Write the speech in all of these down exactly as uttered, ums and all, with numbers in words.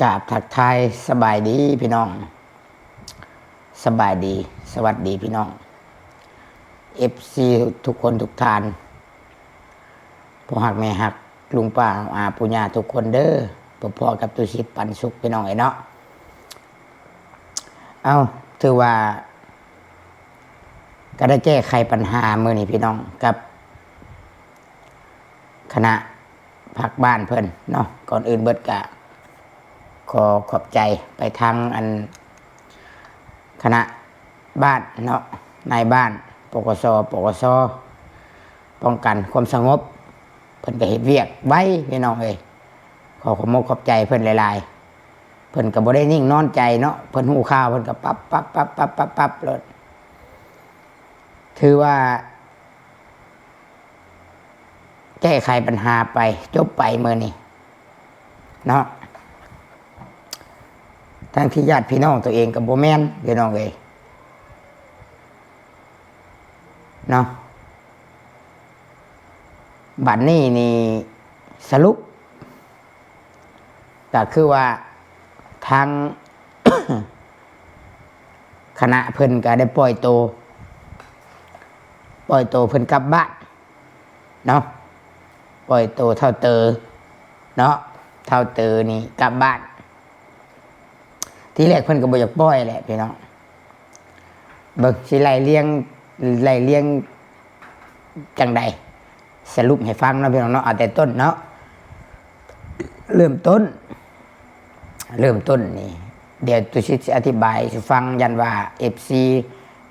กราบทักทายสบายดีพี่น้อง สบายดี สวัสดีพี่น้อง เอฟซี ทุกคนทุกท่าน พ่อฮักแม่ฮัก ลุงป้าอาปู่ย่าทุกคนเด้อ พบพ้อกับตุสิทธิ์ปันสุขพี่น้องเอ้ยเนาะ เอ้า ถือว่า ก็ได้แก้ไขปัญหามื้อนี้พี่น้อง กับ คณะพักบ้านเพิ่นเนาะ ก่อนอื่นเบิดก็ขอขอบใจไปทางอันคณะบ้านเนาะ นายบ้าน ปกส ปกส ป้องกันความสงบ เพิ่นก็เฮ็ดเวียกไวพี่น้องเอ้ย ขอขอบมกขอบใจเพิ่นหลายๆ เพิ่นก็บ่ได้นิ่งนอนใจเนาะ เพิ่นฮู้ข่าวเพิ่นก็ปั๊บปั๊บปั๊บปั๊บปั๊บปั๊บโลด ถือว่า แก้ไขปัญหาไป จบไปมื้อนี้เนาะ ทั้งที่ญาติพี่น้องตัวเองก็บ่แม่นพี่น้องเอ้ยเนาะ บัดนี้นี่สรุป ก็คือว่าทาง คณะเพิ่นก็ได้ปล่อยโต ปล่อยโตเพิ่นกลับบ้านเนาะ ปล่อยโตเฒ่าเตอเนาะ เฒ่าเตอนี่กลับบ้าน ทีแรกเพิ่นก็บ่อยากปล่อยแหละพี่น้อง เบิ่งสิไล่เรียง ไล่เรียงจั่งใด สรุปให้ฟังเนาะพี่น้องเนาะ เอาแต่ต้นเนาะ เริ่มต้น เริ่มต้นนี่ เดี๋ยวตุสิทธิ์สิอธิบายสู่ฟัง ยันว่า เอฟซี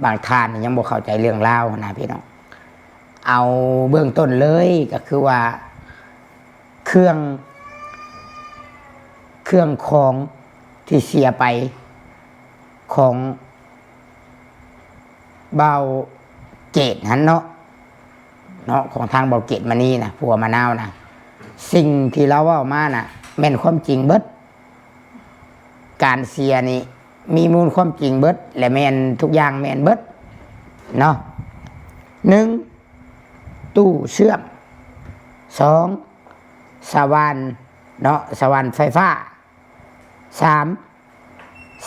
บางท่านนี่ยังบ่เข้าใจเรื่องราวนะพี่น้อง เอาเบื้องต้นเลยก็คือว่า เครื่อง เครื่องของที่เสียไป ของบ่าวเกตหั้นเนาะ เนาะ ของทางบ่าวเกตมานี่นะ ผัวมะนาวนะ สิ่งที่ลาวเว้ามานะ แม่นความจริงเบิด การเสียนี่มีมูลความจริงเบิด และแม่นทุกอย่างแม่นเบิดเนาะ หนึ่ง ตู้เชื่อม สอง สว่านเนาะ สว่านไฟฟ้า สาม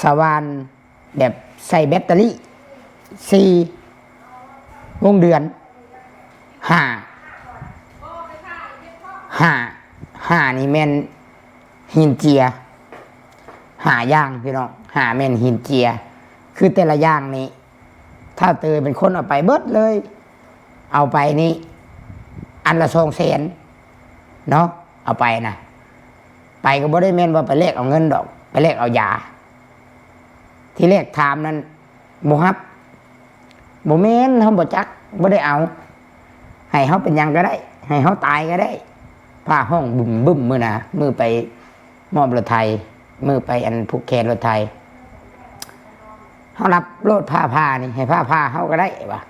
สว่านแบบใส่แบตเตอรี่ สี่ วงเดือน ห้า ห้า ห้า นี่แม่นหินเจีย ห้าอย่างพี่น้อง ห้า แม่นหินเจีย คือแต่ละอย่างนี่ ถ้าเตยเป็นคนเอาไปเบิดเลย เอาไปนี่ อันละสองแสนเนาะ เอาไปนะ ไปก็บ่ได้แม่นว่าไปแลกเอาเงินดอก ไปแลกเอายา ที่แรกถามนั้นบ่ฮับ บ่แม่น เฮาบ่จัก บ่ได้เอา ให้เฮาเป็นหยังก็ได้ ให้เฮาตายก็ได้ ผ้าห้องบึ้มบึ้มมื้อนะ มื้อไปมอบรถไถ มื้อไปอันผูกแขนรถไถ เฮารับโลดผ้าผ้านี่ ให้ผ้าผ้าเฮาก็ได้วะ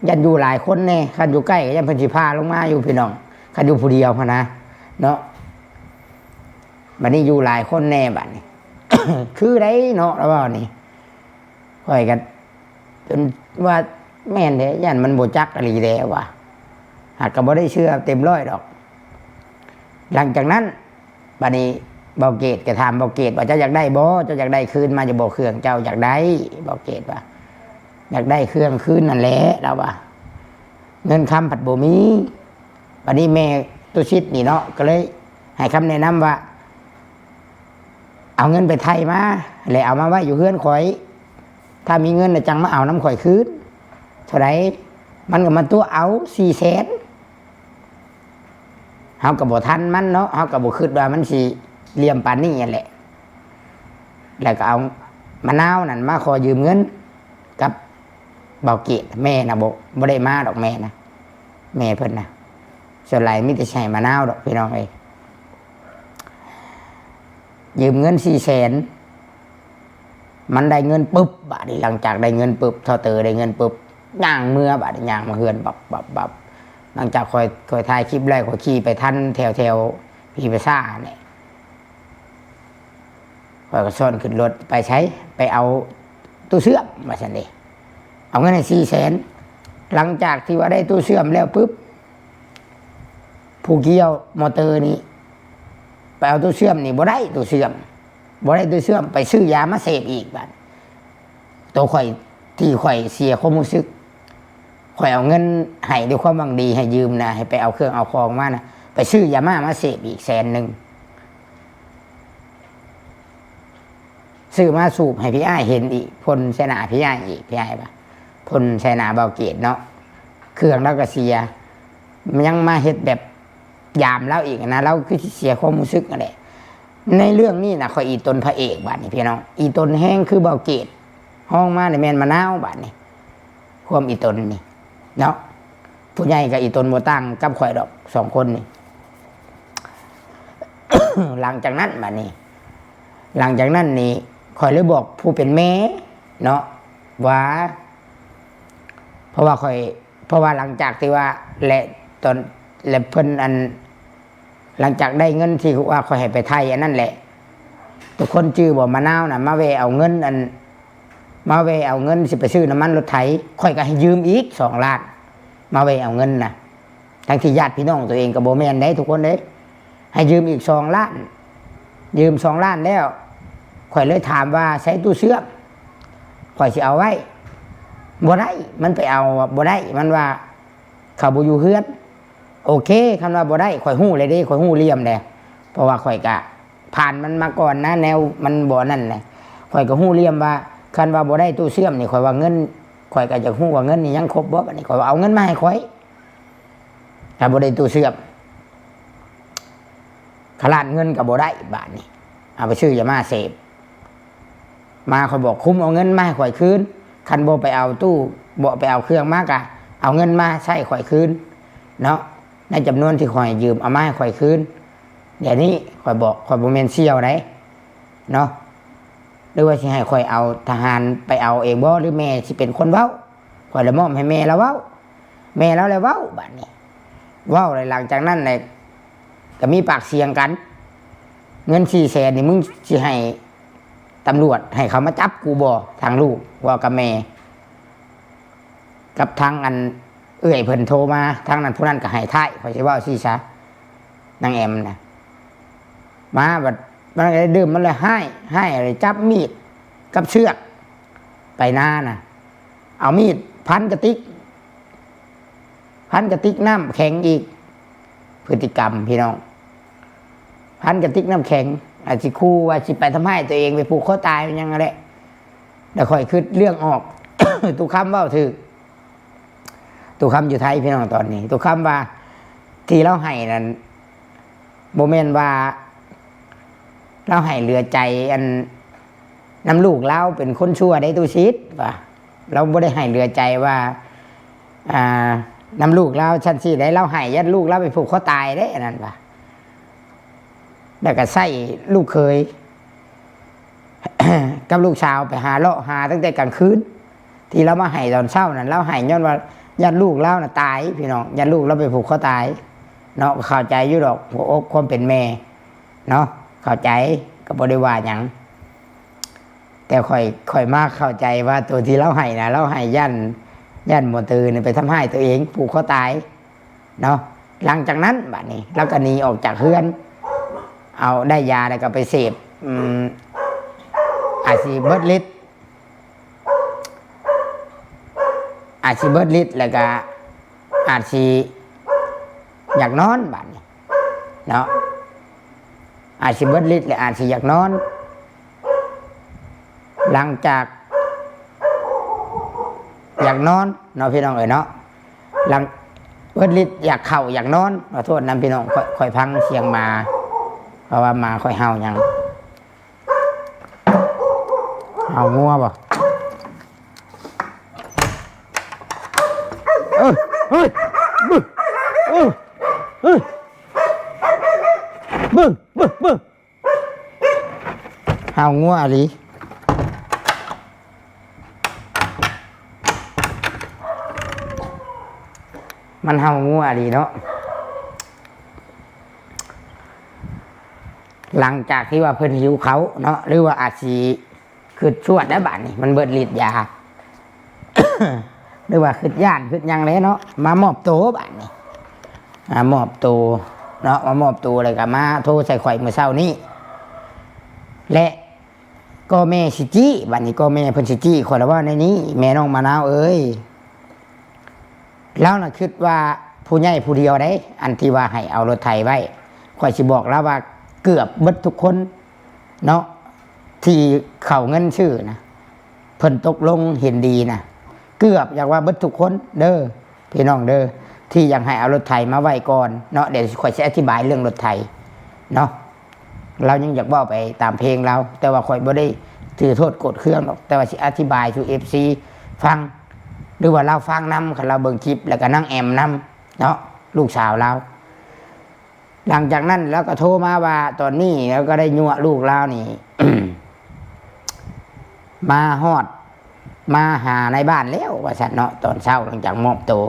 ย่านอยู่หลายคนแน่ คันอยู่ใกล้ก็ย่านเพิ่นสิพาลงมาอยู่พี่น้อง คันอยู่ผู้เดียวหั้นนะ เนาะ บัดนี้อยู่หลายคนแน่บัดนี้ คือไดเนาะ แล้วเว้านี่ ข้อยก็จนว่าแม่นแท้ ย่านมันบ่จักอีหลีแท้ว่ะ หากก็บ่ได้เชื่อเต็มร้อยดอก หลังจากนั้น บัดนี้บ่าวเกตก็ถามบ่าวเกตว่า "เจ้าอยากได้บ่ เจ้าอยากได้คืนมาอยู่บ่เครื่อง เจ้าอยากได้" บ่าวเกตว่า "อยากได้เครื่องคืนนั่นแหละ" ลาวว่า "เงินคำผัดบ่มี" บัดนี้แม่ตุสิทธิ์นี่เนาะ ก็เลยให้คำแนะนำว่า "เอาเงินไปไถ่มา แล้วเอามาไว้อยู่เฮือนข้อย ถ้ามีเงินน่ะจั่งมาเอานำข้อยคืน เท่าใด" มันก็มาตั๋วเอาสี่แสน เฮาก็บ่ทันมันเนาะ เฮาก็บ่คิดว่ามันสิเหลี่ยมปานนี้หั้นแหละ แล้วก็เอามะนาวนั่นมาขอยืมเงินกับบ่าวเกต แม่นะบ่ บ่ได้มาดอกแม่นะ แม่เพิ่นนะ ส่วนหลายมีแต่สิให้มะนาวดอกพี่น้องเอ้ย ยืมเงินสี่แสน มันได้เงินปึ๊บ บาดนี้หลังจากได้เงินปึ๊บ เฒ่าเตอได้เงินปึ๊บ ย่างเมือบาดนี้ ย่างมาเฮือน บับ บับ บับ หลังจากข้อย ข้อยถ่ายคลิปแล้ว ข้อยขี่ไปทันแถว แถวพีประชาเนี่ย ข้อยก็ซ้อนขึ้นรถไปไส ไปเอาตู้เชื่อม ว่าซั่นเด้ เอาเงินให้สี่แสน หลังจากที่ว่าได้ตู้เชื่อมแล้วปึ๊บ ผู้เกี่ยวมอเตอร์นี่ ไปเอาตู้เชื่อมนี่บ่ได้ตู้เชื่อม บ่ได้ตู้เชื่อม ไปซื้อยามาเสพอีกบัด ตัวข่อย ที่ข่อยเสียความรู้สึก ข่อยเอาเงินให้ด้วยความหวังดี ให้ยืมนะ ให้ไปเอาเครื่องเอาของมานะ ไปซื้อยามามาเสพอีกแสนหนึ่ง ซื้อมาสูบให้พี่อ้ายเห็นอีก พ่นใส่หน้าพี่อ้ายอีก พี่อ้ายว่า พ่นใส่หน้าบ่าวเกตเนาะ เครื่องลาวก็เสีย ยังมาเฮ็ดแบบยามลาวอีกนะ ลาวคือสิเสียความรู้สึกนั่นแหละ ในเรื่องนี้นะ ข่อยอีตนพระเอกบัดนี้พี่น้อง อีตนแฮงคือบ่าวเกต ฮ้องมานี่แม่นมะนาวบัดนี้ ความอีตนนี่เนาะ ผู้ใหญ่กับอีตนบ่ต่างกับข่อยดอก สองคนนี่ หลังจากนั้นบัดนี้ หลังจากนั้นนี่ ข่อยเลยบอกผู้เป็นแม่เนาะ ว่า เพราะว่าข่อย เพราะว่าหลังจากที่ว่า และตอน และเพิ่นอัน หลังจากได้เงินที่ว่าข่อยให้ไปไทยอันนั้นแหละ ทุกคนจื่อบ่ มะนาวน่ะ มาแวะเอาเงินอัน มาแวะเอาเงินสิไปซื้อน้ำมันรถไถ ข่อยก็ให้ยืมอีกสองล้าน มาแวะเอาเงินน่ะ ทั้งที่ญาติพี่น้องตัวเองก็บ่แม่นเด้ทุกคนเด้ ให้ยืมอีกสองล้าน ยืมสองล้านแล้ว ข่อยเลยถามว่า "ใช้ตู้เชื่อม ข่อยสิเอาไว้" "บ่ได้ มันไปเอาบ่ได้ มันว่าเขาบ่อยู่เฮือน" โอเค คันว่าบ่ได้ ข่อยฮู้เลยเด้ ข่อยฮู้เหลี่ยมแหละ เพราะว่าข่อยกะผ่านมันมาก่อนนะ แนวมันบ่นั่นแหละ ข่อยก็ฮู้เหลี่ยมว่า คันว่าบ่ได้ตู้เชื่อมนี่ ข่อยว่าเงิน ข่อยก็อยากฮู้ว่าเงินนี่ยังครบบ่ บัดนี้ข่อยว่า "เอาเงินมาให้ข่อย ถ้าบ่ได้ตู้เชื่อม" ขลาดเงินก็บ่ได้ บาดนี้ เอาไปซื้อยามาเสพ มาข่อยบอก "คุ้มเอาเงินมาให้ข่อยคืน คันบ่ไปเอาตู้ บ่ไปเอาเครื่องมากะ เอาเงินมาใช้ข่อยคืนเนาะ ในจำนวนที่ข่อยยืม เอามาให้ข่อยคืน" เดี๋ยวนี้ข่อยบอก ข่อยบ่แม่นเสี่ยวไดเนาะ หรือว่าสิให้ข่อยเอาทหารไปเอาเองบ่ หรือแม่สิเป็นคนเว้า ข่อยละมอบให้แม่ละเว้า แม่ละเลยเว้า บาดนี้ เว้าเลย หลังจากนั้นเลย ก็มีปากเสียงกัน "เงินสี่แสนนี่ มึงสิให้ตำรวจให้เขามาจับกูบ่" ทางลูกเว้ากับแม่ กับทางอันเอื้อยเพิ่นโทรมา ทางนั้นผู้นั้นก็ให้ท้าย ข่อยสิเว้าซี่ซะ นางแอมนะ มาบัดมันก็ได้ดื่ม มันเลยให้ ให้เลยจับมีดกับเชือก ไปนานะ เอามีดพันกระติก พันกระติกน้ำแข็งอีก พฤติกรรมพี่น้อง พันกระติกน้ำแข็ง อาจสิคู่ว่าสิไปทำให้ตัวเอง ไปผูกคอตายมันยังไงแหละ แล้วค่อยคิดเรื่องออก ตุคำเว้าถืก ตุคำอยู่ไทยพี่น้องตอนนี้ ตุคำว่า ที่เราให้นั้นบ่แม่นว่า เราให้เหลือใจอัน นำลูกเราเป็นคนชั่วได้ตู้ชิดว่า เราบ่ได้ให้เหลือใจว่า อ่า นำลูกเราชั้นสี่ได้ เราให้ยันลูกเราไปผูกคอตายได้อันนั้นว่า แล้วก็ใส่ลูกเขย กับลูกสาวไปหาเลาะหาตั้งแต่กลางคืน ที่เรามาให้ตอนเช้านั้น เราให้ย้อนว่ายันลูกเราน่ะตายพี่น้อง ยันลูกเราไปผูกคอตายเนาะ เข้าใจอยู่ดอกหัวอกความเป็นแม่เนาะ เข้าใจ ก็บ่ได้ว่าหยัง แต่ข่อย ข่อยมาเข้าใจว่าตัวที่เราให้นะ เราให้ยัน ยันบ่ตื่นไปทำให้ตัวเองผูกคอตายเนาะ หลังจากนั้นบัดนี้เราก็หนีออกจากเฮือน เอาได้ยาแล้วก็ไปเสพ อืม อาจสิเบิดฤทธิ์ อาจสิเบิดฤทธิ์แล้วก็อาจสิอยากนอนบัดนี้เนาะ อาจสิเบิดฤทธิ์และอาจสิอยากนอน หลังจาก อยากนอนเนาะพี่น้องเอ๋ยเนาะ หลังเบิดฤทธิ์อยากเข้าอยากนอน ขอโทษนะพี่น้อง ค่อย ค่อยฟังเสียงหมา เพราะว่าหมาค่อยเห่าหยัง เห่างัวบ่ เอ้ย เฮ้ย บึ้ง เอ้ย เฮ้ย บึ้ง บึ้ง บึ้ง เห่างัวอีหลี มันเห่างัวอีหลีเนาะ หลังจากที่ว่าเพิ่นหิวเขาวเนาะ หรือว่าอาจสิคิดชวดได้บาดนี้ มันเบิดฤทธิ์ยา หรือว่าคิดย้านคิดหยังแล้วเนาะ มามอบตัวบาดนี้ อ่า มอบตัว เนาะ มามอบตัวแล้วก็มาโทรใส่ข่อยมื้อเช้านี้ และก็แม่สิจี้ บัดนี้ก็แม่เพิ่นสิจี้ข่อยแล้วว่าในนี้ แม่น้องมะนาวเอ้ย ลาวน่ะคิดว่าผู้ใหญ่ผู้เดียวเด้ อันที่ว่าให้เอารถไถไว้ ข่อยสิบอกลาวว่าเกือบเบิดทุกคนเนาะ ที่เข้าเงินซื้อนะ เพิ่นตกลงเห็นดีนะ เกือบอยากว่าเบิดทุกคนเด้อ พี่น้องเด้อ ที่อยากให้เอารถไถมาไว้ก่อนเนาะ เดี๋ยวข่อยสิอธิบายเรื่องรถไถเนาะ ลาวยังอยากเว้าไปตามเพลงลาว แต่ว่าข่อยบ่ได้ถือโทษโกรธเคืองดอก แต่ว่าสิอธิบายสู่ เอฟซี ฟัง หรือว่าลาวฟังนำ คันลาวเบิ่งคลิป แล้วก็นางแอมนำเนาะ ลูกสาวลาว หลังจากนั้นลาวก็โทรมาว่าตอนนี้ลาวก็ได้ยั่วลูกลาวนี่ มาฮอด มาหาในบ้านแล้ว ว่าซั่นเนาะ ตอนเช้าหลังจากมอบตัว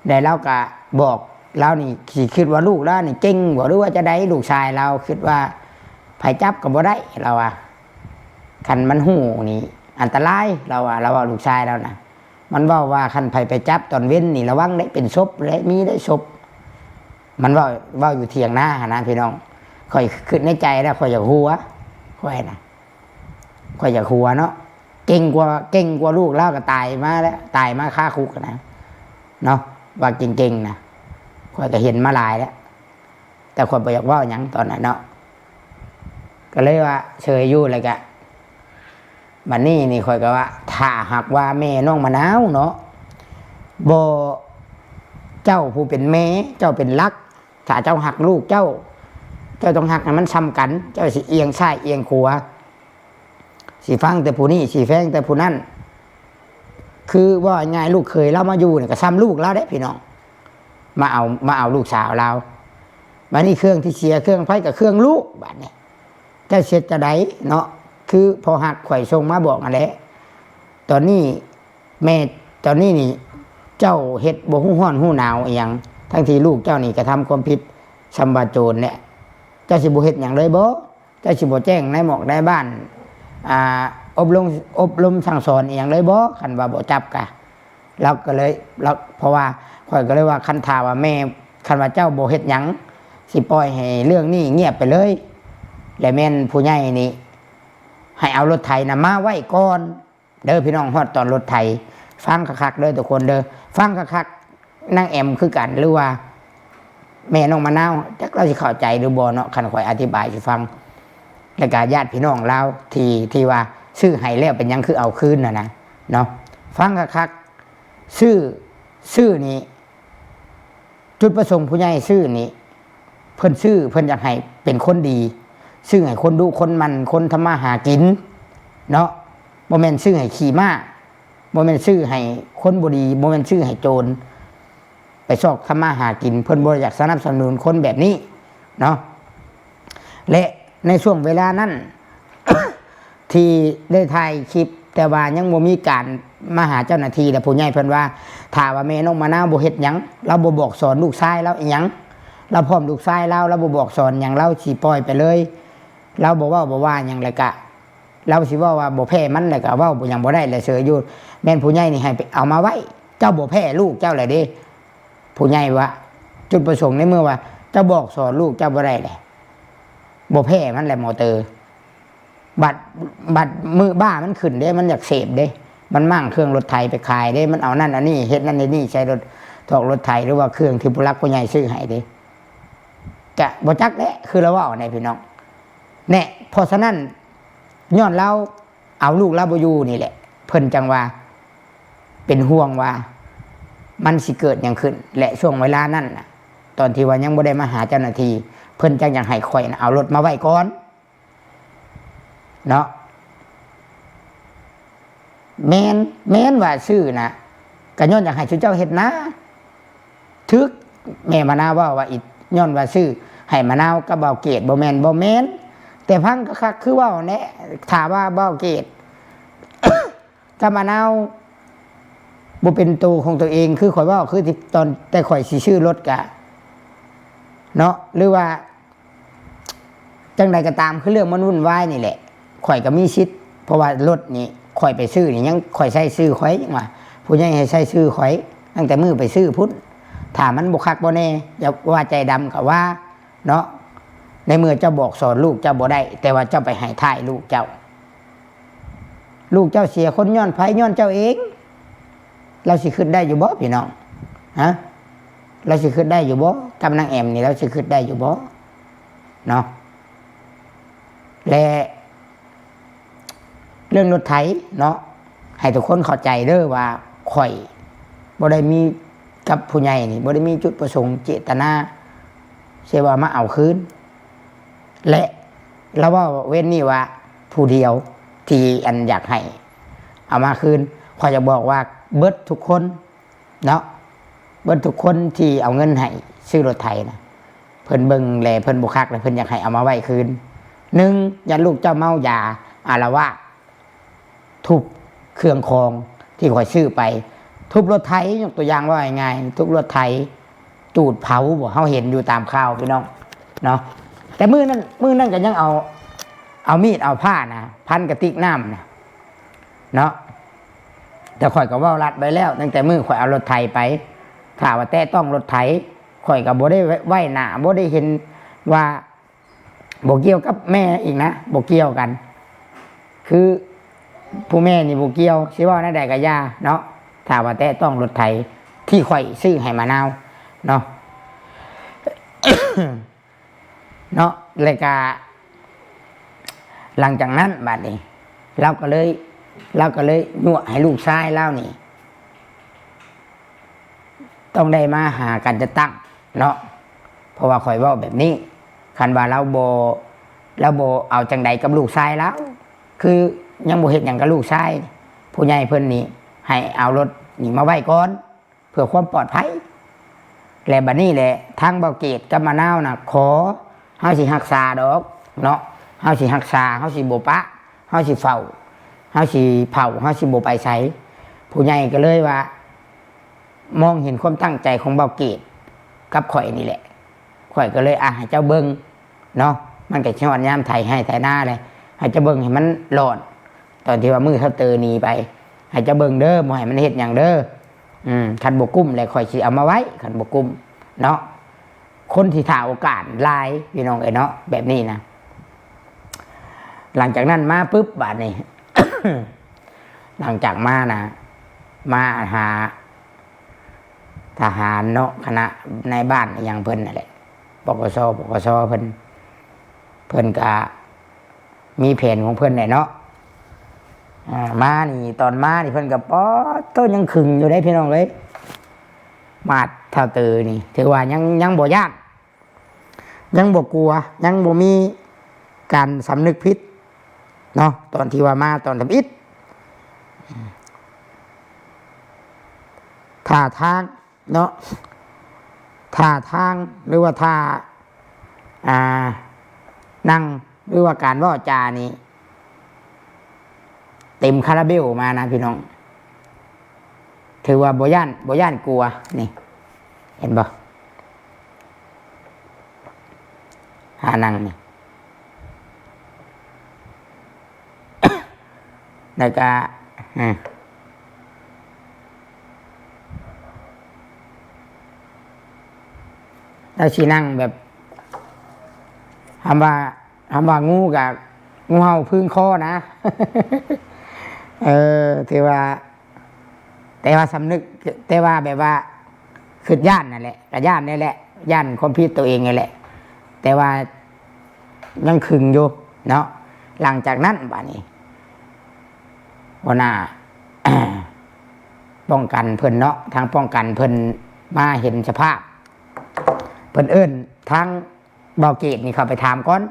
แล้วลาวก็บอกลาวนี่ สิคิดว่าลูกลาวนี่เก่งบ่ หรือว่าจะได้ ลูกชายลาวคิดว่าไผจับก็บ่ได้ ลาวว่า คันมันฮู้นี่อันตราย ลาวว่า ลาวว่าลูกชายลาวนะ มันเว้าว่าคันไผไปจับตอนเว็นนี่ระวังได้เป็นศพ และมีได้ศพ มันเว้า เว้าอยู่เถียงนาหั้นนะพี่น้อง ข่อยคิดในใจแล้วข่อยอยากหัว ข่อยนะ ข่อยอยากหัวเนาะ เก่งกว่า เก่งกว่าลูกลาวก็ตายมาแล้ว ตายมาคาคุกนะ เนาะ ว่าเก่งๆนะ ข่อยก็เห็นมาหลายแล้ว แต่ข่อยบ่อยากเว้าหยังตอนนั้นเนาะ ก็เลยว่าเฉยอยู่ แล้วก็ บัดนี้นี่ข่อยก็ว่า ถ้าหากว่าแม่น้องมะนาวเนาะ บ่ เจ้าผู้เป็นแม่ เจ้าเป็นหลัก ถ้าเจ้าฮักลูกเจ้า เจ้าต้องฮักให้มันส่ำกัน เจ้าสิเอียงซ้ายเอียงขวา สิฟังแต่ผู้นี้ สิแฟงแต่ผู้นั้น คือว่าง่าย ลูกเขยลาวมาอยู่นี่ก็ส่ำลูกลาวเด้พี่น้อง มาเอา มาเอาลูกสาวลาว บัดนี้เครื่องที่เสีย เครื่องไฟกับเครื่องลูก บัดนี้ เจ้าสิเฮ็ดจั่งใดเนาะ คือพ่อฮักข่อยส่งมาบอกนั่นแหละ ตอนนี้แม่ ตอนนี้นี่ เจ้าเฮ็ดบ่ฮู้ร้อนฮู้หนาวอีหยัง ทั้งที่ลูกเจ้านี่กระทำความผิดส่ำว่าโจรแหละ เจ้าสิบ่เฮ็ดหยังเลยบ่ เจ้าสิบ่แจ้งนายหมอกนายบ้าน อ่า อบรม อบรมสั่งสอนอีหยังเลยบ่ คันว่าบ่จับกะ ลาวก็เลย ลาว เพราะว่าข่อยก็เลยว่า คันถ้าว่าแม่ คันว่าเจ้าบ่เฮ็ดหยัง สิปล่อยให้เรื่องนี้เงียบไปเลย และแม่นผู้ใหญ่นี่ ให้เอารถไถนะมาไว้ก่อน เด้อพี่น้อง ฮอดตอนรถไถ ฟังคักๆเด้อทุกคนเด้อ ฟังคักๆ นางแอมคือกัน หรือว่าแม่น้องมะนาว จักลาวสิเข้าใจหรือบ่เนาะ คันข่อยอธิบายสิฟัง แล้วก็ญาติพี่น้องลาวที่ ที่ว่าซื้อให้แล้วเป็นหยังคือเอาคืนน่ะนะ เนาะ ฟังคักๆ ซื้อ ซื้อนี่ จุดประสงค์ผู้ใหญ่ซื้อนี่ เพิ่นซื้อ เพิ่นอยากให้เป็นคนดี ซื้อให้คนดุคนหมั่น คนทำมาหากินเนาะ บ่แม่นซื้อให้ขี้ม้า บ่แม่นซื้อให้คนบ่ดี บ่แม่นซื้อให้โจร ไปซอกทำมาหากิน เพิ่นบ่อยากสนับสนุนคนแบบนี้เนาะ และในช่วงเวลานั้น ที่ได้ถ่ายคลิป แต่ว่ายังบ่มีการมาหาเจ้าหน้าที่ และผู้ใหญ่เพิ่นว่า ถ้าว่าแม่น้องมะนาวบ่เฮ็ดหยัง ลาวบ่บอกสอนลูกชายลาวอีหยัง ลาวพร้อมลูกชายลาว ลาวบ่บอกสอนหยัง ลาวสิปล่อยไปเลย ลาวบ่เว้าบ่ว่าหยัง แล้วกะ ลาวสิเว้าว่าบ่แพ้มัน แล้วกะเว้าบ่หยังบ่ได้ แล้วเฉยอยู่ แม่นผู้ใหญ่นี่ให้ไปเอามาไว้ เจ้าบ่แพ้ลูกเจ้าแหละเด้ ผู้ใหญ่ว่า จุดประสงค์ในเมื่อว่า เจ้าบอกสอนลูกเจ้าบ่ได้แหละ บ่แพ้มันแหละ มอเตอร์ บัด บัดมื้อบ้ามันขึ้นเด้ มันอยากเสพเด้ มันมั่งเครื่องรถไถไปขายเด้ มันเอานั่นเอานี่ เฮ็ดนั่นเฮ็ดนี่ใส่รถ ถอกรถไถ หรือว่าเครื่องที่ผู้หลักผู้ใหญ่ซื้อให้เด้ กะบ่จักแหละ คือลาวเว้าแหน่พี่น้อง แหน่ เพราะฉะนั้น ย้อนลาวเอาลูกลาวบ่อยู่นี่แหละ เพิ่นจั่งว่า เป็นห่วงว่ามันสิเกิดหยังขึ้น และช่วงเวลานั้นน่ะ ตอนที่ว่ายังบ่ได้มาหาเจ้าหน้าที่ เพิ่นจั่งอยากให้ข่อยน่ะเอารถมาไว้ก่อน เนาะ แม่น แม่นว่าซื้อน่ะ ก็ย้อนอยากให้ซุเจ้าเฮ็ดนา ถึกแม่มะนาวเว้าว่าอิ ย้อนว่าซื้อให้มะนาวกับบ่าวเกด บ่แม่น บ่แม่น แต่ฟังคักๆ คือเว้าแหน่ ถ้าว่าบ่าวเกด กับมะนาวบ่เป็นตัวของตัวเอง คือข่อยเว้า คือที่ตอนแต่ข่อยสิซื้อรถกะ เนาะ หรือว่า จั่งใดก็ตาม คือเรื่องมันวุ่นวายนี่แหละ ข่อยก็มีสิทธิ์ เพราะว่ารถนี่ข่อยไปซื้อนี่ยังข่อยใส่ชื่อข่อย ยังว่าผู้ใหญ่ให้ใส่ชื่อข่อย ตั้งแต่มื้อไปซื้อพุ้น ถ ถ้ามันบ่คักบ่แน่ อย่าว่าใจดำก็ว่าเนาะ ในเมื่อเจ้าบอกสอนลูกเจ้าบ่ได้ แต่ว่าเจ้าไปให้ท้ายลูกเจ้า ลูกเจ้าเสียคนย้อนไผ ย้อนเจ้าเอง ลาวสิคิดได้อยู่บ่พี่น้อง ฮะ ลาวสิคิดได้อยู่บ่ กับนางแอมนี่ ลาวสิคิดได้อยู่บ่เนาะ และ เรื่องรถไถเนาะ ให้ทุกคนเข้าใจเด้อว่าข้อยบ่ได้มีกับผู้ใหญ่นี่ บ่ได้มีจุดประสงค์เจตนา สิว่ามาเอาคืน และลาวเว้าเว้นนี่ว่าผู้เดียวที่อันอยากให้เอามาคืน ข้อยอยากบอกว่าเบิดทุกคนเนาะ เบิดทุกคนที่เอาเงินให้ซื้อรถไถนะ เพิ่นเบิ่งแลเพิ่นบ่คัก แล้วเพิ่นอยากให้เอามาไว้คืน หนึ่ง ย้านลูกเจ้าเมายาอาละวาด ทุบเครื่องของที่ข้อยซื้อไป ทุบรถไถ ยกตัวอย่างว่าง่ายๆ ทุบรถไถ จูดเผาบ่ เฮาเห็นอยู่ตามข่าวพี่น้องเนาะ แต่มื้อนั้น มื้อนั้นก็ยังเอา เอามีดเอาผ้านะ พันกระติกน้ำนะเนาะ แต่ข้อยก็เว้าลัดไว้แล้ว ตั้งแต่มื้อข้อยเอารถไถไป ถ้าว่าแตะต้องรถไถ ข้อยก็บ่ได้ไว้หน้า บ่ได้เห็นว่า บ่เกี่ยวกับแม่อีกนะ บ่เกี่ยวกัน คือผู้แม่นี่บ่เกี่ยว สิเว้าแนวใดก็อย่าเนาะ ถ้าว่าแตะต้องรถไถที่ข้อยซื้อให้มะนาวเนาะ เนาะ แล้วก็ หลังจากนั้นบัดนี้ ลาวก็เลย ลาวก็เลยยั่วให้ลูกชายลาวนี่ ต้องได้มาหาการจัดตั้งเนาะ เพราะว่าข้อยเว้าแบบนี้ คันว่าลาวบ่ ลาวบ่เอาจั่งใดกับลูกชายลาว คือยังบ่เฮ็ดหยังกับลูกชาย ผู้ใหญ่เพิ่นนี่ให้เอารถนี่มาไว้ก่อน เพื่อความปลอดภัย และบัดนี้แหละ ทางบ่าวเกตกับมะนาวน่ะ ขอ เฮาสิรักษาดอกเนาะ เฮาสิรักษา เฮาสิบ่ปะ เฮาสิเฝ้า เฮาสิเผา เฮาสิบ่ไปไส ผู้ใหญ่ก็เลยว่า มองเห็นความตั้งใจของบ่าวเกตกับข้อยนี่แหละ ข้อยก็เลย อ่ะ ให้เจ้าเบิ่งเนาะ มันก็สิฮอดยามไถไฮ่ไถนาเลย ให้เจ้าเบิ่งให้มันรอด ตอนที่ว่ามื้อเฒ่าเตอหนีไป ให้เจ้าเบิ่งเด้อ บ่ให้มันเฮ็ดหยังเด้อ อืม คันบ่กุ้มแล้วข้อยสิเอามาไว้ คันบ่กุ้มเนาะ คนที่ถ่าโอกาสหลายพี่น้องเอ้ยเนาะ แบบนี้นะ หลังจากนั้นมาปุ๊บ บาดนี้ หลังจากมานะ มาหาทหารเนาะ คณะนายบ้านอหยังเพิ่นนั่นแหละ ปกส ปกส เพิ่น เพิ่นก็มีแผนของเพิ่นแหละเนาะ อ่า มานี่ ตอนมานี่เพิ่นก็ ป๊อดโต ยังขึงอยู่เด้พี่น้องเอ้ย มาดเฒ่าเตอนี่ ถือว่ายัง ยังบ่ย้าน ยังบ่กลัว ยังบ่มีการสำนึกผิดเนาะ ตอนที่ว่ามาตอนทำอิฐ ท่าทางเนาะ ท่าทาง หรือว่าท่า อ่า นั่ง หรือว่าการเว้าจานี่ เต็มคาราเบลมานะพี่น้อง ถือว่าบ่ย้าน บ่ย้านกลัว นี่ เห็นบ่ ท่านั่งนี่ แล้วก็ อ่า แล้วสินั่งแบบ คำว่า คำว่างูกับ งูเห่าพึ่งคอนะ เออ ถือว่า แต่ว่าสำนึก แต่ว่าแบบว่า คิดย้านนั่นแหละ ก็ย้านนี่แหละ ย้านความผิดตัวเองนี่แหละ แต่ว่ายังขึงอยู่เนาะ หลังจากนั้นบัดนี้ หัวหน้า ป้องกันเพิ่นเนาะ ทางป้องกันเพิ่นมาเห็นสภาพ เพิ่นเอิ้นทางบ่าวเกตนี่เข้าไปถามก่อน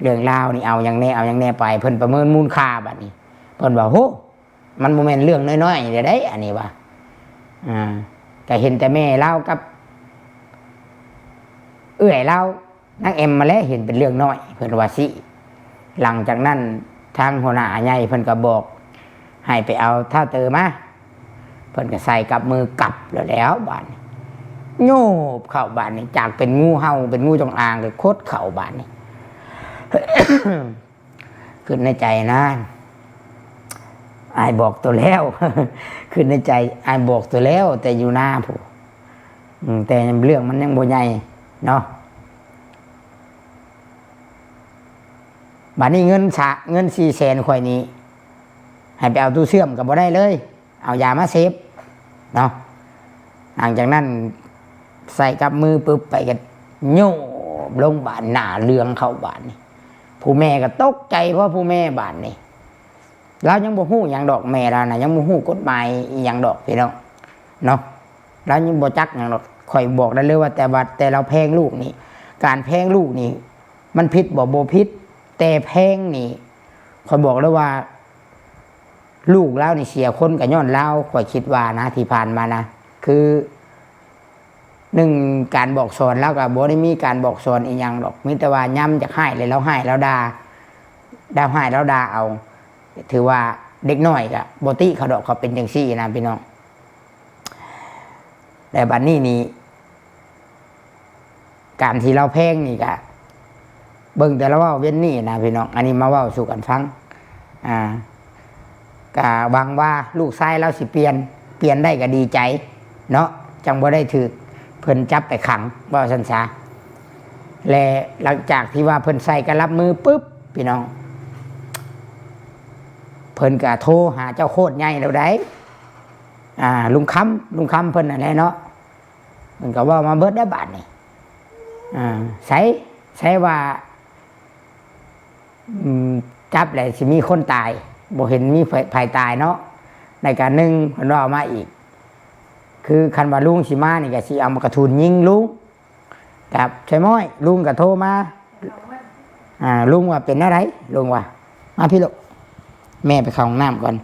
เรื่องราวนี่เอาหยังแน่ เอาหยังแน่ไป เพิ่นประเมินมูลค่าบัดนี้ เพิ่นว่า โห มันบ่แม่นเรื่องน้อยๆเด้ อันนี้ว่า อ่า ก็เห็นแต่แม่ลาวกับ เอื้อยลาว นางแอมมาแล้วเห็นเป็นเรื่องน้อย เพิ่นว่าสิ หลังจากนั้นทางหัวหน้าใหญ่เพิ่นก็บอก ให้ไปเอาท่าเตอมา เพิ่นก็ใส่กับมือกลับแล้ว แล้วบาดนี้ โยบเข้าบาดนี้ จากเป็นงูเห่าเป็นงูจงอางก็ขดเข้าบาดนี้ คิดในใจนะ อ้ายบอกตัวแล้ว คิดในใจ อ้ายบอกตัวแล้ว แต่อยู่หน้าผู้ อืม แต่เรื่องมันยังบ่ใหญ่เนาะ บัดนี้เงินสะ เงินสี่แสนข่อยนี่ ให้ไปเอาตู้เชื่อมก็บ่ได้เลย เอายามาเสพเนาะ หลังจากนั้นใส่กับมือปุ๊บ ไปก็โยบลงบาด หน้าเหลืองเข้าบาดนี่ ผู้แม่ก็ตกใจ เพราะผู้แม่บาดนี่ ลาวยังบ่ฮู้หยังดอก แม่ลาวนะ ยังบ่ฮู้กฎหมายอีหยังดอกพี่น้องเนาะ ลาวยังบ่จักหยังดอก ข่อยบอกได้เลยว่า แต่ว่าแต่ลาวแพงลูกนี่ การแพงลูกนี่ มันผิดบ่ บ่ผิด แต่แพงนี่ ข่อยบอกเลยว่า ลูกลาวนี่เสียคนก็ย้อนลาว ข่อยคิดว่านะ ที่ผ่านมานะ คือ หนึ่ง การบอกสอนลาวก็บ่ได้มีการบอกสอนอีหยังดอก มีแต่ว่ายามอยากร้ายเลยลาวร้ายลาวด่า ลาวร้ายลาวด่าเอา ถือว่าเด็กน้อยก็บ่ติเขาดอก เขาเป็นจังซี่นะพี่น้อง แต่บัดนี้นี่ การที่ลาวแพงนี่ก็ เบิ่งแต่ละเว้าเว้นนี่นะพี่น้อง อันนี้มาเว้าสู่กันฟัง อ่า ก็หวังว่าลูกชายลาวสิเปลี่ยน เปลี่ยนได้ก็ดีใจเนาะ จังบ่ได้ถืกเพิ่นจับไปขัง เว้าซั่นซะ และหลังจากที่ว่าเพิ่นใส่กะลับมือปุ๊บ พี่น้อง เพิ่นก็โทรหาเจ้าโคตรใหญ่แล้วได้ อ่า ลุงคำ ลุงคำเพิ่นนั่นแหละเนาะ เพิ่นก็เว้ามาเบิดได้บาดนี่ อ่า ใส่ ใส่ว่า อืม จับแล้วสิมีคนตาย บ่เห็นมีไผ ไผตายเนาะ ในการหนึ่งเพิ่นเว้ามาอีก คือคันว่าลุงสิมานี่ก็สิเอามากระทุนยิงลุง ครับ ใช่ม้อย ลุงก็โทรมา อ่า ลุงว่าเป็นอะไร ลุงว่า มาพี่ลูก แม่ไปเข้าห้องน้ำก่อน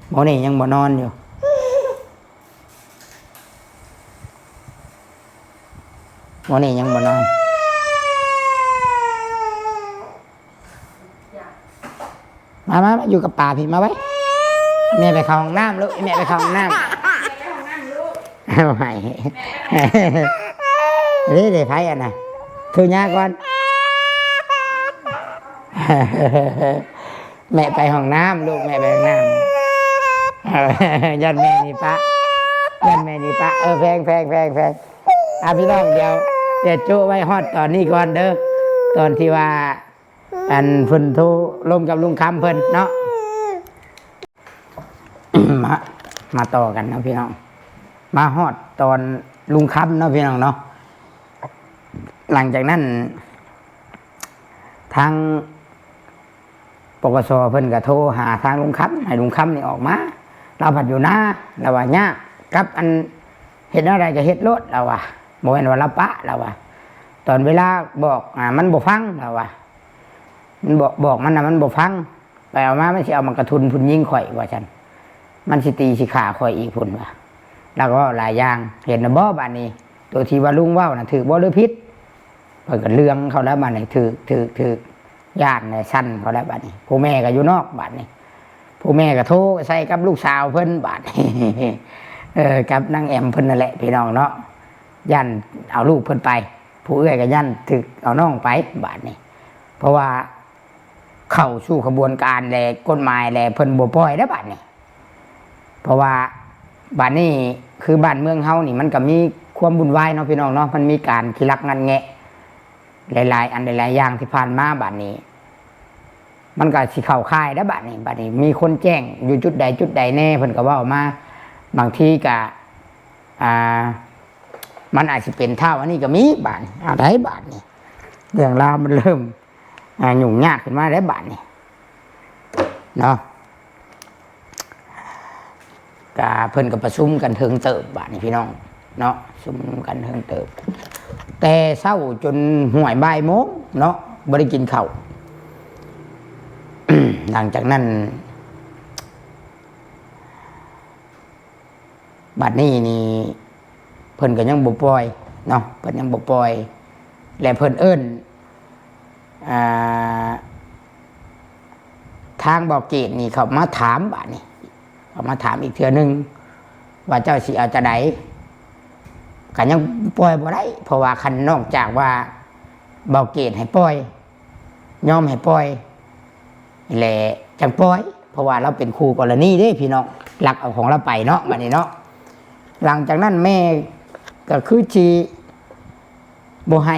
โมนี่ยังบ่นอนอยู่ โมนี่ยังบ่นอน มา มา มาอยู่กับป้าพี่ มาไว้ แม่ไปเข้าห้องน้ำลูก แม่ไปเข้าห้องน้ำ เอาใหม่ นี่เดี๋ยวไผอันน่ะ คือยาก่อน แม่ไปห้องน้ำลูก แม่ไปห้องน้ำ เออ ย่านแม่นี่ปะ ย่านแม่นี่ปะ เออ แพง แพง แพง แพง อ่ะพี่น้อง เดี๋ยว เดี๋ยวโจ้ไว้ฮอดตอนนี้ก่อนเด้อ ตอนที่ว่า อันเพิ่นโทรลมกับลุงคำเพิ่นเนาะ มา มาต่อกันเนาะพี่น้อง มาฮอดตอนลุงคำเนาะพี่น้องเนาะ หลังจากนั้น ทาง ปกส เพิ่นก็โทรหาทางลุงคำ ให้ลุงคำนี่ออกมา ลาวพัดอยู่นา ลาวว่ายากกับอัน เฮ็ดแนวใดก็เฮ็ดโลด ลาวว่า บ่แม่นว่าลาวปะ ลาวว่า ตอนเวลาบอก อ่า มันบ่ฟัง ลาวว่า มันบอก บอกมันน่ะ มันบ่ฟัง ไปเอามา มันสิเอามากระทุนพุนยิงข่อย ว่าซั่น มันสิตีสิฆ่าข่อยอีกพุ้นว่า ลาวก็เว้าหลายอย่าง เห็นน่ะบ่ บัดนี้ ตัวที่ว่าลุงเว้าน่ะ ถูกบ่หรือผิด เพิ่นก็เรื่องเขาแล้ว บัดนี้ ถูก ถูก ถูก ย่านแหน่ สั่นเขาแล้ว บัดนี้ ผู้แม่ก็อยู่นอก บัดนี้ ผู้แม่ก็โทรใส่กับลูกสาวเพิ่น บัดนี้ เออ กับนางแอมเพิ่นนั่นแหละ พี่น้องเนาะ ย่านเอาลูกเพิ่นไป ผู้เอื้อยก็ย่านถูกเอาน้องไป บัดนี้ เพราะว่าเข้าสู่ขบวนการและกฎหมายและเพิ่นบ่ปล่อยแล้ว บัดนี้ เพราะว่าบัดนี้คือบ้านเมืองเฮานี่มันก็มีความวุ่นวายเนาะพี่น้องเนาะ มันมีการขี้ลักงัดแงะ หลายๆ อันหลายๆ อย่างที่ผ่านมา บัดนี้ มันก็สิเข้าข่ายแล้ว บัดนี้ บัดนี้มีคนแจ้งอยู่จุดใดจุดใดแน่ เพิ่นก็เว้ามา บางทีก็ อ่า มันอาจสิเป็นเท่าอันนี้ก็มี บัดนี้ เอาได้ บัดนี้ เรื่องราวมันเริ่ม อ่า ยุ่งยากขึ้นมาแล้ว บัดนี้ เนาะ กะเพิ่นก็ประชุมกันเทิงเติบ บัดนี้พี่น้องเนาะ ประชุมกันเทิงเติบ แต่เช้าจนห่วยบ่ายโมงเนาะ บ่ได้กินข้าว หลังจากนั้น บัดนี้นี่ เพิ่นก็ยังบ่ปล่อยเนาะ เพิ่นยังบ่ปล่อย และเพิ่นเอิ้น อ่า ทางบ่าวเกตนี่เขามาถาม บัดนี้ เขามาถามอีกเทื่อหนึ่ง ว่าเจ้าสิเอาจั่งใด ก็ยังปล่อยบ่ได้ เพราะว่าคันนอกจากว่าบ่าวเกตให้ปล่อย ยอมให้ปล่อย และจั่งปล่อย เพราะว่าลาวเป็นคู่กรณีเด้พี่น้อง ลักเอาของลาวไปเนาะ บัดนี้เนาะ หลังจากนั้นแม่ ก็คือสิบ่ให้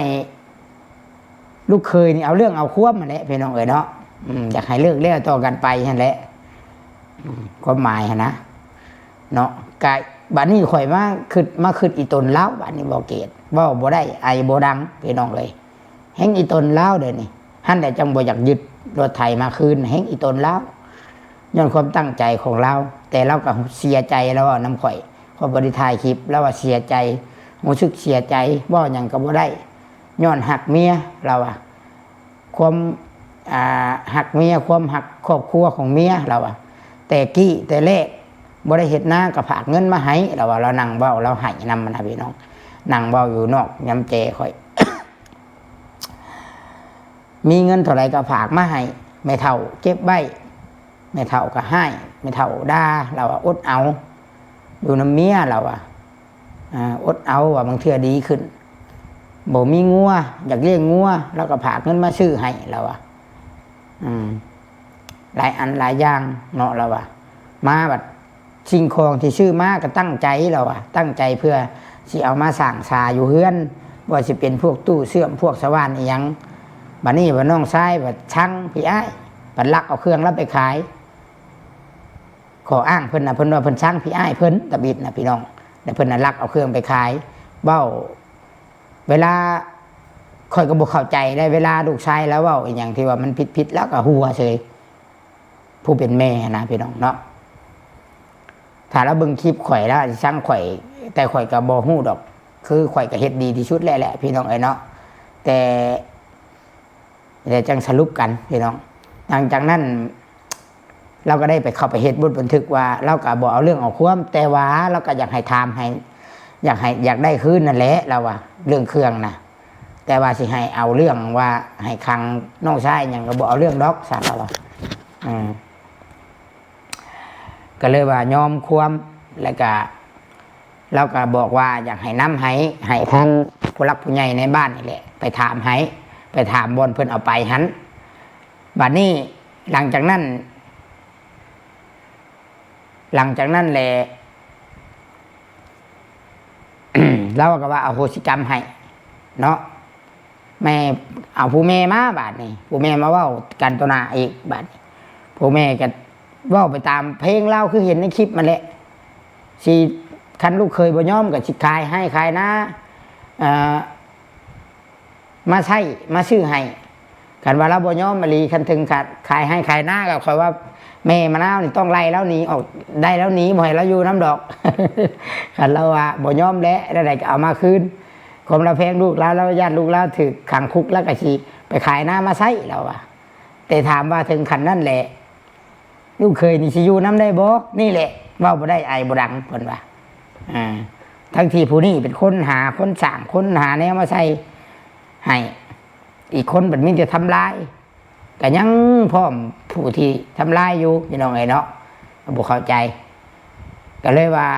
ลูกเขยนี่เอาเรื่องเอาความหั้นแหละพี่น้องเอ้ยเนาะ อืม อยากให้เลิกแล้วต่อกันไปหั้นแหละ อืม ความหมายหั้นนะ เนาะ กะบัดนี้ข่อยมาคิด มาคิดอีตนลาว บัดนี้บ่เกต เว้าบ่ได้ ไอบ่ดัง พี่น้องเอ้ย แฮงอีตนลาวเดี๋ยวนี้ หั้นแหละจังบ่อยากยึดรถไถมาคืน แฮงอีตนลาว ย้อนความตั้งใจของลาว แต่ลาวก็เสียใจ ลาวเว้านำข่อย ข่อยบ่ได้ถ่ายคลิป ลาวว่าเสียใจ รู้สึกเสียใจ เว้าหยังก็บ่ได้ ย้อนฮักเมีย ลาวว่า ความ อ่า ฮักเมีย ความฮักครอบครัวของเมีย ลาวว่า แต่กี้แต่แรก บ่ได้เฮ็ดนาก็ฝากเงินมาให้ ลาวว่า ลาวนั่งเว้า ลาวไห้นำนะพี่น้อง นั่งเว้าอยู่นอกยามแจข่อย มีเงินเท่าใดก็ฝากมาให้ แม่เฒ่าเก็บไว้ แม่เฒ่าก็ฮ้าย แม่เฒ่าด่า ลาวว่า อดเอา อยู่นำเมีย ลาวว่า อ่า อดเอา ว่าบางเทื่อดีขึ้น บ่มีงัว อยากเลี้ยงงัว ลาวก็ฝากเงินมาซื้อให้ ลาวว่า อืม หลายอันหลายอย่างเนาะ ลาวว่า มาบัดสิ่งของที่ซื้อมาก็ตั้งใจ ลาวว่า ตั้งใจเพื่อสิเอามาสร้างสาอยู่เฮือน ว่าสิเป็นพวกตู้เสื่อม พวกสว่านอิหยัง บัดนี้ว่าน้องชายบัดซังพี่อ้าย บัดลักเอาเครื่องลาวไปขาย ข้ออ้างเพิ่นน่ะ เพิ่นว่าเพิ่นซังพี่อ้ายเพิ่น ตะบิดน่ะพี่น้อง แล้วเพิ่นน่ะลักเอาเครื่องไปขาย เว้า เวลา ข่อยก็บ่เข้าใจได้ เวลาลูกชายลาวเว้าอีหยังที่ว่ามันผิดๆ ลาวก็หัวเฉย ผู้เป็นแม่นะพี่น้องเนาะ ถ้าลาวเบิ่งคลิปข่อยลาวสิซังข่อย แต่ข่อยก็บ่ฮู้ดอก คือข่อยก็เฮ็ดดีที่สุดแล้วแหละพี่น้องเอ้ยเนาะ แต่ เดี๋ยวจังสรุปกันพี่น้อง หลังจากนั้น ลาวก็ได้ไปเข้าไปเฮ็ดบทบันทึกว่า ลาวก็บ่เอาเรื่องเอาความ แต่ว่าลาวก็อยากให้ถามให้ อยากให้ อยากได้คืนนั่นแหละ ลาวว่า เรื่องเครื่องนะ แต่ว่าสิให้เอาเรื่องว่าให้ขังน้องชายหยังก็บ่เอาเรื่องดอก ซั่นลาวว่า อืม ก็เลยว่ายอมความ แล้วก็ ลาวก็บอกว่าอยากให้นำให้ ให้ทางผู้หลักผู้ใหญ่ในบ้านนี่แหละ ไปถามให้ ไปถามบ่อนเพิ่นเอาไปหั้น บัดนี้หลังจากนั้น หลังจากนั้นแหละ ลาวก็ว่าอโหสิกรรมให้เนาะ แม่ เอาผู้แม่มาบาดนี้ ผู้แม่มาเว้ากันต่อหน้าอีกบาดนี้ ผู้แม่ก็เว้าไปตามเพลงลาวคือเห็นในคลิปมันแหละ สิ คันลูกเขยบ่ยอมก็สิขายไฮ่ขายนา เอ่อ มาใช้ มาซื้อให้ คันว่าลาวบ่ยอมอีหลี คันถึงขะ ขายไฮ่ขายนาก็ข่อยว่า แม่มะนาวนี่ต้องไล่ลาวหนีออก ได้ลาวหนี บ่ให้ลาวอยู่นำดอก คันลาวว่าบ่ยอมแล้ว แนวใดก็เอามาคืน ความลาวแพงลูกลาว ลาวย้านลูกลาวถูกขังคุก ลาวก็สิไปขายนามาใช้ ลาวว่า แต่ถามว่าถึงขั้นนั้นแหละ ลูกเขยนี่สิอยู่นำได้บ่ นี่แหละ เว้าบ่ได้ ไอบ่ดัง เพิ่นว่า อ่า ทั้งที่ผู้นี้เป็นคนหา คนสร้าง คนหาแนวมาใส่ให้ อีกคนบัดมีแต่ทำลาย ก็ยังพร้อมผู้ที่ทำลายอยู่ พี่น้องเอ้ยเนาะ บ่เข้าใจ ก็เลยว่า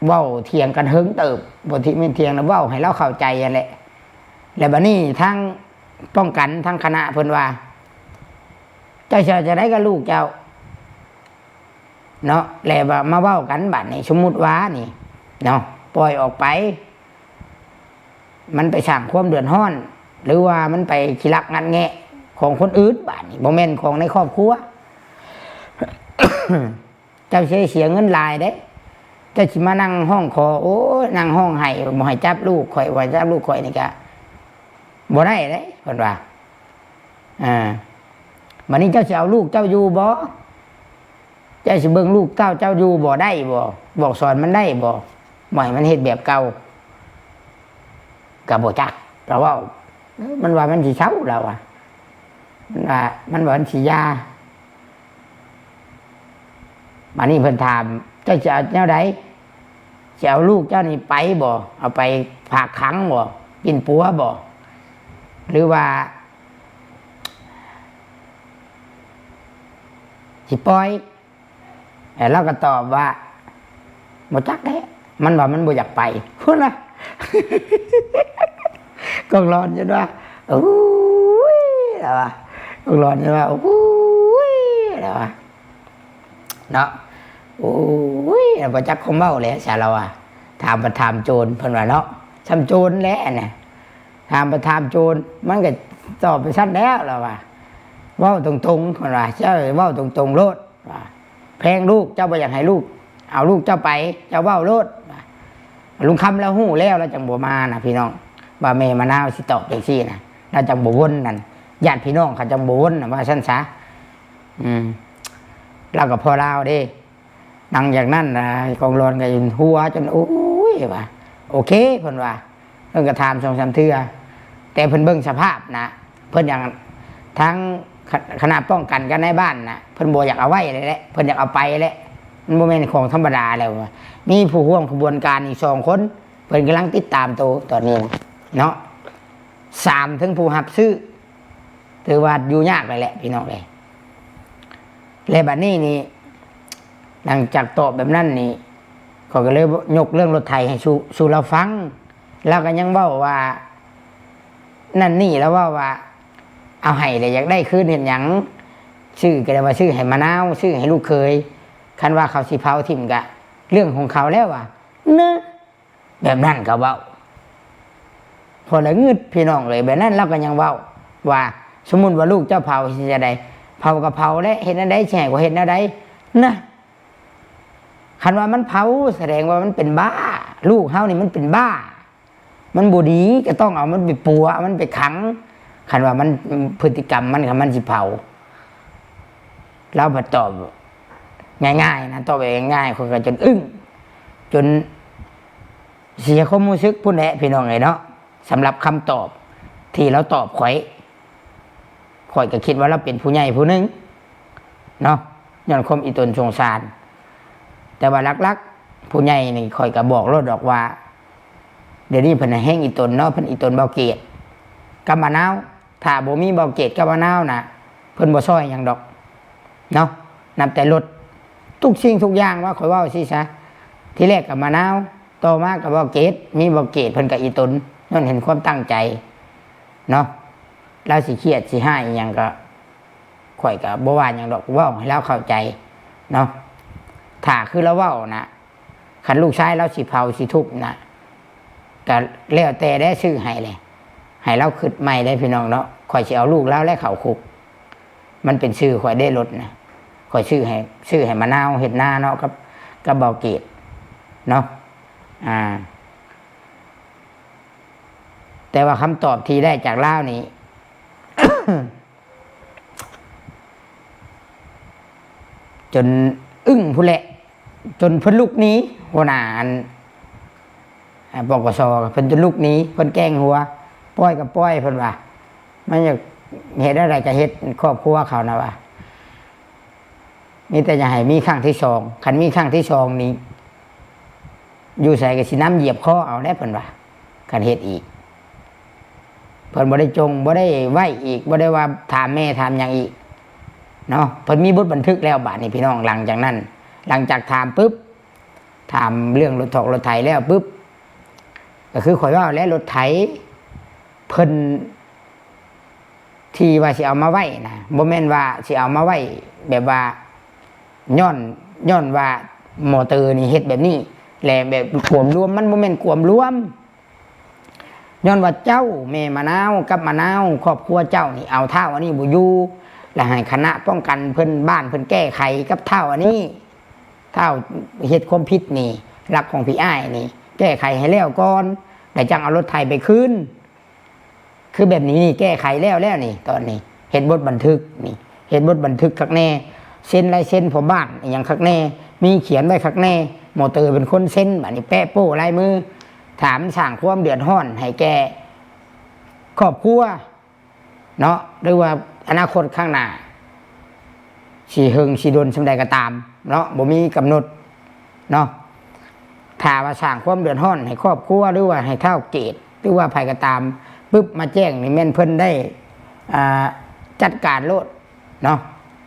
เว้าเถียงกันเฮิงเติบ บ่ที่แม่นเถียงนะ เว้าให้ลาวเข้าใจหั้นแหละ แล้วบัดนี้ทางป้องกัน ทางคณะเพิ่นว่า เจ้าสิเอาจั่งใดกับลูกเจ้า เนาะ แล้วว่ามาเว้ากันบัดนี้ สมมุติว่านี่ เนาะ ปล่อยออกไป มันไปสร้างความเดือดร้อน หรือว่ามันไปขี้ลักงัดแงะของคนอื่น บัดนี้บ่แม่นของในครอบครัว เจ้าสิเสียเงินหลายเด้ เจ้าสิมานั่งฮ้องขอ โอ้ย นั่งฮ้องไห้ บ่ให้จับลูกข่อย บ่ให้จับลูกข่อยนี่ก็บ่ได้เด้ เพิ่นว่า อ่า บัดนี้เจ้าสิเอาลูกเจ้าอยู่บ่ เจ้าสิเบิ่งลูกเต้าเจ้าอยู่บ่ ได้บ่ บอกสอนมันได้บ่ บ่ให้มันเฮ็ดแบบเก่า ก็บ่จัก ก็เว้า เอ้อ มันว่ามันสิเซา ลาวว่า มันว่า มันว่ามันสิหย่า บัดนี้เพิ่นถาม เจ้าสิเอาแนวใด สิเอาลูกเจ้านี่ไปบ่ เอาไปฝากขังบ่ ปิ้นปัวบ่ หรือว่า สิปล่อย แล้วลาวก็ตอบว่า บ่จักแหละ มันว่ามันบ่อยากไป พุ้นนะ กองหลอนจนว่า โอ้ย ลาวว่า กองหลอนจนว่า โอ้ย ลาวว่า เนาะ โอ้ย บ่จักคำเว้าแหละ ซะลาวว่า ถามไปถามโจร เพิ่นว่าเนาะ ช่ำโจรแหละนะ ถามไปถามโจร มันก็ตอบไปซั่นแล้วล่ะว่า เว้าตรงๆ เพิ่นว่า เจ้าเว้าตรงๆ โลด ว่า แพงลูก เจ้าบ่อยากให้ลูก เอาลูกเจ้าไป เจ้าเว้าโลด ว่า ลุงคำลาวฮู้แล้ว ลาวจั่งบ่มานะพี่น้อง ว่าแม่มะนาวสิตอบจั่งซี้นะ ลาวจั่งบ่วนนั่น ญาติพี่น้องเขาจั่งบ่วนน่ะ ว่าซั่นซะ อืม ลาวก็พ่อลาวเด้ หลังจากนั้นนะ กองหลอนก็หัวจน โอ้ย ว่า โอเค เพิ่นว่า เพิ่นก็ถามสองสามเทื่อ แต่เพิ่นเบิ่งสภาพนะ เพิ่นอยาก ทั้งคณะป้องกันกับนายบ้านนะ เพิ่นบ่อยากเอาไว้เลยแหละ เพิ่นอยากเอาไปแหละ มันบ่แม่นของธรรมดาแล้วว่ะ มีผู้ร่วมขบวนการอีกสองคน เพิ่นกำลังติดตามตัวตอนนี้นะ เนาะ สามถึงผู้รับซื้อ ถือว่าอยู่ยากเลยแหละพี่น้องเอ้ย และบัดนี้นี่ หลังจากตอบแบบนั้นนี่ ข้อยก็เลยยกเรื่องรถไถให้สู่ สู่ลาวฟัง ลาวก็ยังเว้าว่า นั่นนี่ ลาวเว้าว่า เอาให้แล้วอยากได้คืนเฮ็ดหยัง ซื้อก็ได้ว่าซื้อให้มะนาว ซื้อให้ลูกเขย คันว่าเขาสิเผาถิ่มก็เรื่องของเขาแล้วว่ะ เนาะ แบบนั้นก็เว้า ข้อยละงึดพี่น้องเอ้ย แบบนั้นลาวก็ยังเว้า ว่าสมมุติว่าลูกเจ้าเผาสิจั่งใด เผาก็เผาแหละ เฮ็ดแนวใด สิให้ข้อยเฮ็ดแนวใดนะ คันว่ามันเผาแสดงว่ามันเป็นบ้า ลูกเฮานี่มันเป็นบ้า มันบ่ดี ก็ต้องเอามันไปปัว เอามันไปขัง คันว่ามัน พฤติกรรมมัน คันมันสิเผา ลาวบัดตอบง่ายๆนะ ตอบแบบง่ายๆ ข้อยก็จนอึ้ง จนเสียความรู้สึกพู้นแหละพี่น้องเอ้ยเนาะ สำหรับคำตอบที่ลาวตอบข้อย ข้อยก็คิดว่าลาวเป็นผู้ใหญ่ผู้หนึ่งเนาะ ย้อนความอีตนสงสาร แต่ว่าหลักๆ ผู้ใหญ่นี่ข้อยก็บอกโลดดอกว่า เดี๋ยวนี้เพิ่นแฮงอีตนเนาะ เพิ่นอีตนบ่าวเกตกับมะนาว ถ้าบ่มีบ่าวเกตกับมะนาวนะ เพิ่นบ่ซ่อยหยังดอกเนาะ นับแต่รถ ทุกสิ่งทุกอย่าง ว่าข้อยเว้าซี้ซะ ทีแรกก็มะนาว ต่อมาก็บ่าวเกต มีบ่าวเกตเพิ่นก็อีตน ย้อนเห็นความตั้งใจเนาะ ลาวสิเครียดสิฮ้ายอีหยังก็ ข้อยก็บ่ว่าหยังดอก เว้าให้ลาวเข้าใจเนาะ ถ้าคือลาวเว้านะ คันลูกชายลาวสิเผาสิทุบนะ ก็แล้วแต่ได้ซื้อให้เลย ให้ลาวคิดใหม่ได้พี่น้องเนาะ ข้อยสิเอาลูกลาวและเข้าคุก มันเป็นชื่อข้อยได้รถนะ ข้อยซื้อให้ ซื้อให้มะนาวเฮ็ดนาเนาะ กับ กับบ่าวเกตเนาะ อ่า แต่ว่าคำตอบที่ได้จากลาวนี่ จนอึ้งพู้นแหละ จนเพิ่นลุกหนี หัวหน้าอัน อ่า ปกส เพิ่นจนลุกหนี เพิ่นแกล้งหัว ปล่อยก็ปล่อย เพิ่นว่า มันอยากเฮ็ดอะไรก็เฮ็ด ครอบครัวเขานะว่า มีแต่อย่าให้มีครั้งที่สอง คันมีครั้งที่สองนี่ อยู่ไสก็สินำเหยียบคอเอาแหละ เพิ่นว่า คันเฮ็ดอีก เพิ่นบ่ได้จง บ่ได้ไหว้อีก บ่ได้ว่าถามแม่ถามหยังอีกเนาะ เพิ่นมีบทบันทึกแล้ว บาดนี้พี่น้อง หลังจากนั้น หลังจากถามปุ๊บ ถามเรื่องรถถอกรถไถแล้วปุ๊บ ก็คือข้อยเว้าแหละ รถไถเพิ่น ที่ว่าสิเอามาไว้นะ บ่แม่นว่าสิเอามาไว้แบบว่า ย้อน ย้อนว่ามอเตอร์นี่เฮ็ดแบบนี้ และแบบกวมรวม มันบ่แม่นกวมรวม ย้อนว่าเจ้าแม่มะนาวกับมะนาว ครอบครัวเจ้านี่เอาท้าวอันนี้บ่อยู่ และให้คณะป้องกันเพิ่นบ้านเพิ่นแก้ไขกับท้าวอันนี้ ท้าวเฮ็ดความผิดนี่ ลักของพี่อ้ายนี่ แก้ไขให้แล้วก่อน แล้วจั่งเอารถไถไปคืน คือแบบนี้นี่แก้ไขแล้วแล้วนี่ ตอนนี้เฮ็ดบทบันทึกนี่ เฮ็ดบทบันทึกคักแน่ เซ็นลายเซ็นพ่อบ้านอีหยังคักแน่ มีเขียนไว้คักแน่ มอเตอร์เป็นคนเซ็น บัดนี้แปะโป้ลายมือ ถามสร้างความเดือดร้อนให้แก่ครอบครัวเนาะ หรือว่าอนาคตข้างหน้า สิเฮิงสิดนส่ำใดก็ตามเนาะ บ่มีกำหนดเนาะ ถ้าว่าสร้างความเดือดร้อนให้ครอบครัว หรือว่าให้ท้าวเกต หรือว่าไผก็ตาม ปึ๊บ มาแจ้งนี่แม่นเพิ่นได้ อ่า จัดการโลดเนาะ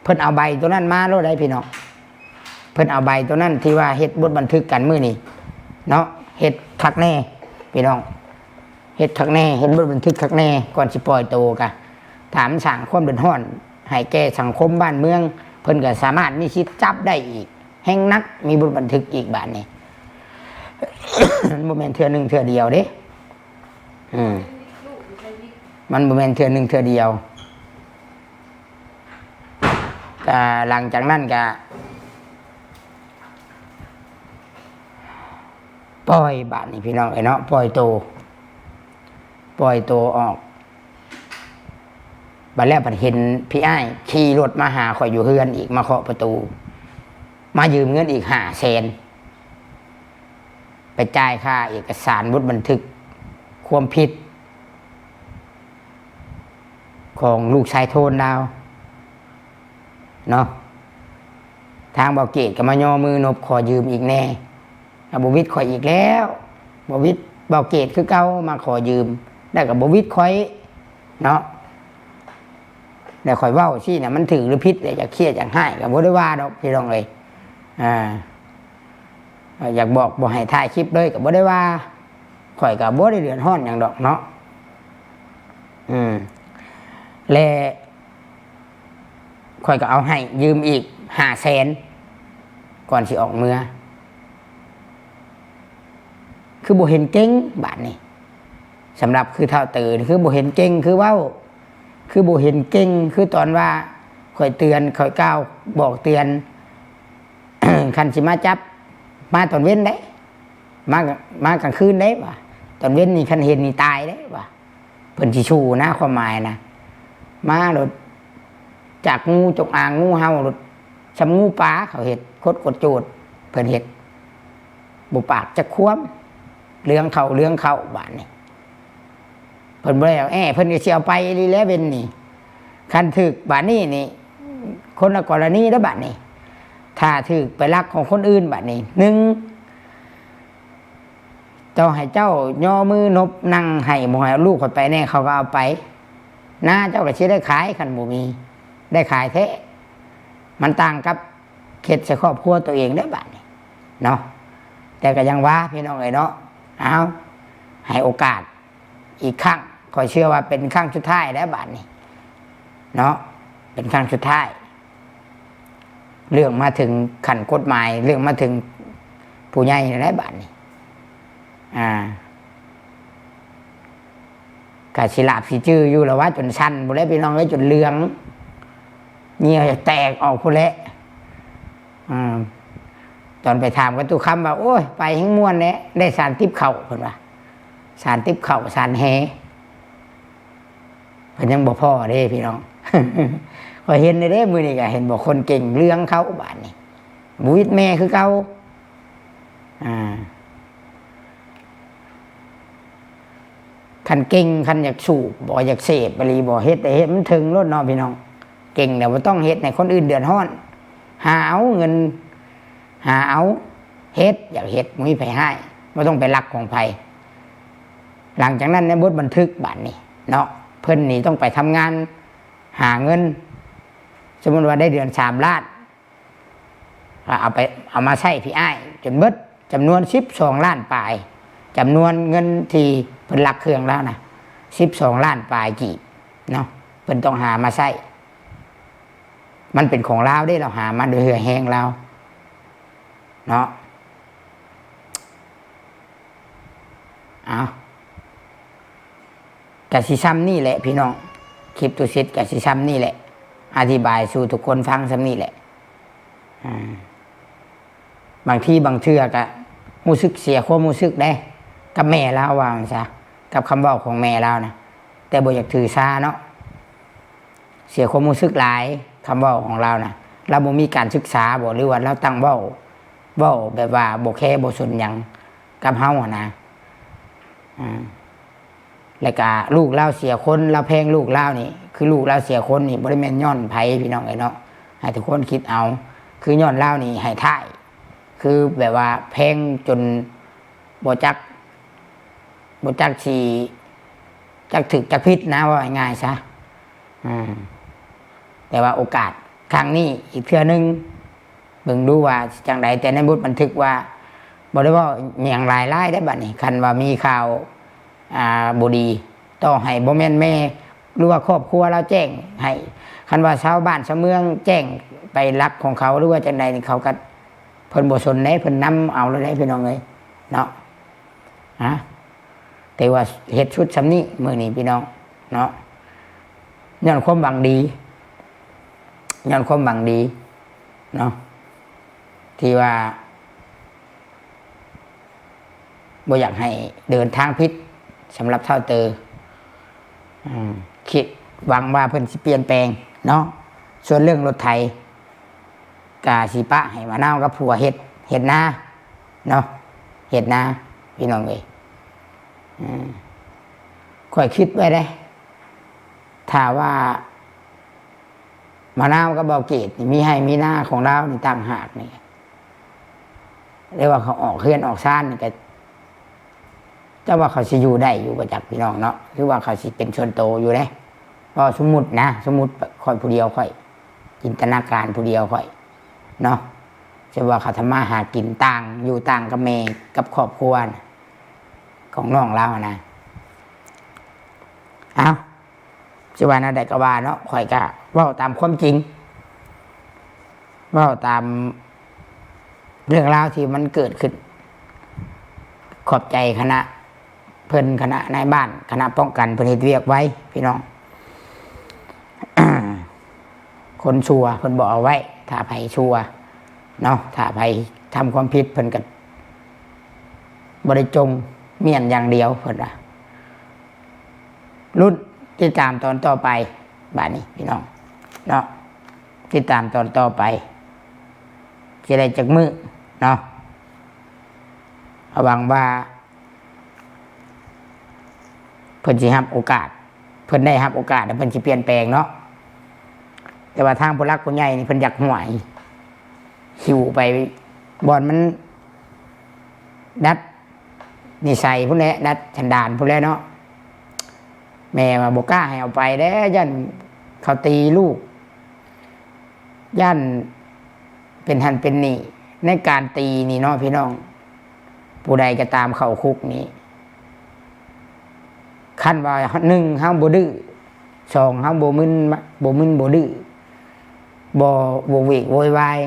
เพิ่นเอาใบตัวนั้นมาโลดได้พี่น้อง เพิ่นเอาใบตัวนั้นที่ว่าเฮ็ดบทบันทึกกันมื้อนี้เนาะ เฮ็ดคักแน่พี่น้อง เฮ็ดคักแน่ เฮ็ดบทบันทึกคักแน่ ก่อนสิปล่อยโตกะ ถ้ามันสร้างความเดือดร้อนให้แก่สังคมบ้านเมือง เพิ่นก็สามารถมีสิทธิ์จับได้อีก แฮ่งหนัก มีบทบันทึกอีกบาดนี้ มันบ่แม่นเทื่อหนึ่งเทื่อเดียวเด้ อืม มันบ่แม่นเทื่อหนึ่งเทื่อเดียว ก็หลังจากนั้นก็ ปล่อยบาดนี้พี่น้องเอ้ยเนาะ ปล่อยโต ปล่อยโตออก บัดแล้วบัดเห็นพี่อ้ายขี่รถมาหาข้อยอยู่เฮือนอีก มาเคาะประตู มายืมเงินอีกห้าแสน ไปจ่ายค่าเอกสารบทบันทึกความผิด ของลูกชายโทนลาวเนาะ ทางบ่าวเกตก็มาย่อมือนบขอยืมอีกแน่ ก็บ่วิดข้อยอีกแล้ว บ่วิดบ่าวเกตคือเก่า มาขอยืม แล้วก็บ่วิดข้อยเนาะ แล้วข้อยเว้าซี่น่ะ มันถูกหรือผิด แล้วอยากเครียดอยากฮ้ายก็บ่ได้ว่าดอกพี่น้องเอ้ย อ่า อยากบอกบ่ให้ถ่ายคลิปเลยก็บ่ได้ว่า ข้อยก็บ่ได้เดือดร้อนหยังดอกเนาะ อืม และข้อยก็เอาให้ยืมอีกห้าแสน ก่อนสิออกเมือ คือบ่เห็นเก่งบาดนี้ สำหรับคือเฒ่าเต๋อนี่คือบ่เห็นเก่ง คือเว้า คือบ่เห็นเก่ง คือตอนว่าข้อยเตือน ข้อยกล่าวบอกเตือน คันสิมาจับ มาตอนเว็นเด้ มา มากลางคืนเด้ว่ะ ตอนเว็นนี่คันเห็นนี่ตายเด้ว่ะ เพิ่นสิสู้นะ ความหมายนะ มาโลด จากงูจงอางงูเห่าโลด ส่ำงูป่าเขาเฮ็ด คดกดโจด เพิ่นเฮ็ด บ่ปากจักความ เรื่องเขา เรื่องเขาบาดนี้ เพิ่นบ่ได้เอาแอ้ เพิ่นก็สิเอาไปอีหลีแหละเว็นนี่ คันถูกบาดนี้นี่ คนละกรณีเด้อบาดนี้ ถ้าถูกไปลักของคนอื่นบาดนี้ หนึ่ง เจ้าให้เจ้าย่อมือนบนั่งให้ บ่ให้ลูกข้อยไปแน่ เขาก็เอาไป นาเจ้าก็สิได้ขาย คันบ่มี ได้ขายแท้ มันต่างกับเฮ็ดใส่ครอบครัวตัวเองเด้อบาดนี้เนาะ แต่ก็ยังว่าพี่น้องเอ้ยเนาะ เอา ให้โอกาสอีกครั้ง ข้อยเชื่อว่าเป็นครั้งสุดท้ายแล้วบาดนี้เนาะ เป็นครั้งสุดท้าย เรื่องมาถึงขั้นกฎหมาย เรื่องมาถึงผู้ใหญ่แล้วบาดนี้ อ่า กะสิหลาบสิจื้ออยู่แล้วว่า จนสั่นพู้นแหละพี่น้องเอ้ย จนเหลือง เหงื่อแตกออกพู้นแหละ อ่า ตอนไปถามกับตู้คำว่า โอ้ย ไปแฮ่งม่วนแหละ ได้สารติ๊บเข่า เพิ่นว่า สารติ๊บเข่า สารแห เพิ่นยังบ่พอเด้พี่น้อง ข้อยเห็นเด้ มื้อนี้ก็เห็นบ่ คนเก่งเหลืองเขาบาดนี้ บ่วิดแม่คือเก่า อ่า คันเก่ง คันอยากสูบ บ่อยากเสพอีหลี บ่เฮ็ด เฮ็ดมันถึงโลดเนาะพี่น้อง เก่งแล้วบ่ต้องเฮ็ดให้คนอื่นเดือดร้อน หาเอาเงิน หาเอา เฮ็ด อยากเฮ็ด บ่มีไผฮ้าย บ่ต้องไปลักของไผ หลังจากนั้นในบทบันทึกบาดนี้เนาะ เพิ่นนี่ต้องไปทำงานหาเงิน สมมุติว่าได้เดือนสามล้าน ก็เอาไป เอามาใช้พี่อ้ายจนเบิดจำนวนสิบสองล้านปลาย จำนวนเงินที่เพิ่นลักเครื่องลาวนะ สิบสองล้านปลายกีบเนาะ เพิ่นต้องหามาใช้ มันเป็นของลาวเด้ ลาวหามาด้วยเหื่อแฮงลาวเนาะ เอา กะสิซ่ำนี่แหละพี่น้อง คลิปตุสิตกะสิซ่ำนี่แหละ อธิบายสู่ทุกคนฟังซ่ำนี่แหละ อ่า บางทีบางเทื่อกะรู้สึกเสียความรู้สึกเด้ กับแม่ลาวว่าซั่นซะ กับคำเว้าของแม่ลาวนะ แต่บ่อยากถือสาเนาะ เสียความรู้สึกหลาย คำเว้าของลาวนะ ลาวบ่มีการศึกษาบ่ หรือว่าลาวตั้งเว้า เว้าแบบว่าบ่แคร์บ่สนหยังกับเฮาหั้นนะ อ่า แล้วกะลูกลาวเสียคน ลาวแพงลูกลาวนี่ คือลูกลาวเสียคนนี่บ่ได้แม่นย้อนไผพี่น้องเอ้ยเนาะ ให้ทุกคนคิดเอา คือย้อนลาวนี่ให้ท้าย คือแบบว่าแพงจนบ่จัก บ่จักสิ จักถูกจักผิดนะ ว่าง่ายๆซะ อ่า แต่ว่าโอกาสครั้งนี้อีกเทื่อหนึ่ง เบิ่งดูว่าสิจั่งใด แต่ในบทบันทึกว่าบ่ได้เว้าหยังหลายๆได้บัดนี้ คันว่ามีข่าว อ่า บ่ดี ต่อให้บ่แม่นแม่ หรือว่าครอบครัวลาวแจ้งให้ คันว่าชาวบ้านชาวเมืองแจ้งไปลักของเขา หรือว่าจั่งใดนี่ เขาก็ เพิ่นบ่สนเด้ เพิ่นนำเอาเลยเด้พี่น้องเอ้ย เนาะ ฮะ แต่ว่าเฮ็ดสุดส่ำนี้มื้อนี้พี่น้องเนาะ ย้อนความหวังดี ย้อนความหวังดีเนาะ ที่ว่าบ่อยากให้เดินทางผิด สำหรับเฒ่าเตอ อืม คิดหวังว่าเพิ่นสิเปลี่ยนแปลงเนาะ ส่วนเรื่องรถไถ กะสิปะให้มะนาวกับผัวเฮ็ด เฮ็ดนาเนาะ เฮ็ดนา พี่น้องเอ้ย อืม ข้อยคิดไว้เด้ ถ้าว่ามะนาวกับบ่าวเกตนี่มีไฮ่มีนาของลาวนี่ต่างหากนี่ เรียกว่าเขาออกเฮือนออกซานนี่ก็ เจ้าว่าเขาสิอยู่ได้อยู่บ่จักพี่น้องเนาะ หรือว่าเขาสิเป็นส่วนโตอยู่เด้ ก็สมมุตินะ สมมุติข้อยผู้เดียวข้อย จินตนาการผู้เดียวข้อยเนาะ จะว่าเขาทำมาหากินต่าง อยู่ต่างกับแม่กับครอบครัวน่ะ ของน้องลาวนะ เอ้า สิว่าแนวใดก็ว่าเนาะ ข้อยก็เว้าตามความจริง เว้าตามเรื่องราวที่มันเกิดขึ้น ขอบใจคณะเพิ่น คณะนายบ้าน คณะป้องกันเพิ่นเฮ็ดเวียกไว้ พี่น้อง คนชั่วเพิ่นบ่เอาไว้ ถ้าไผชั่วเนาะ ถ้าไผทำความผิดเพิ่นก็บ่ได้จงเมียนอย่างเดียวเพิ่นว่า ลุ้นติดตามตอนต่อไป บาดนี้พี่น้องเนาะ ติดตามตอนต่อไป สิได้จักมื้อเนาะ หวังว่า เพิ่นสิรับโอกาส เพิ่นได้รับโอกาสแล้วเพิ่นสิเปลี่ยนแปลงเนาะ แต่ว่าทางผู้หลักผู้ใหญ่นี่เพิ่นอยากห้วย หิ้วไปบ่อนมัน ดัดนิสัยพุ้นแหละ ดัดสันดานพุ้นแหละเนาะ แม่ว่าบ่กล้าให้เอาไปเด้ ย่านเขาตีลูก ย่านเป็นหั้นเป็นนี่ ในการตีนี่เนาะพี่น้อง ผู้ใดก็ตามเข้าคุกนี่ คันว่า หนึ่ง เฮาบ่ดื้อ สอง เฮาบ่มึน บ่มึนบ่ดื้อ บ่โวกเวกโวยวาย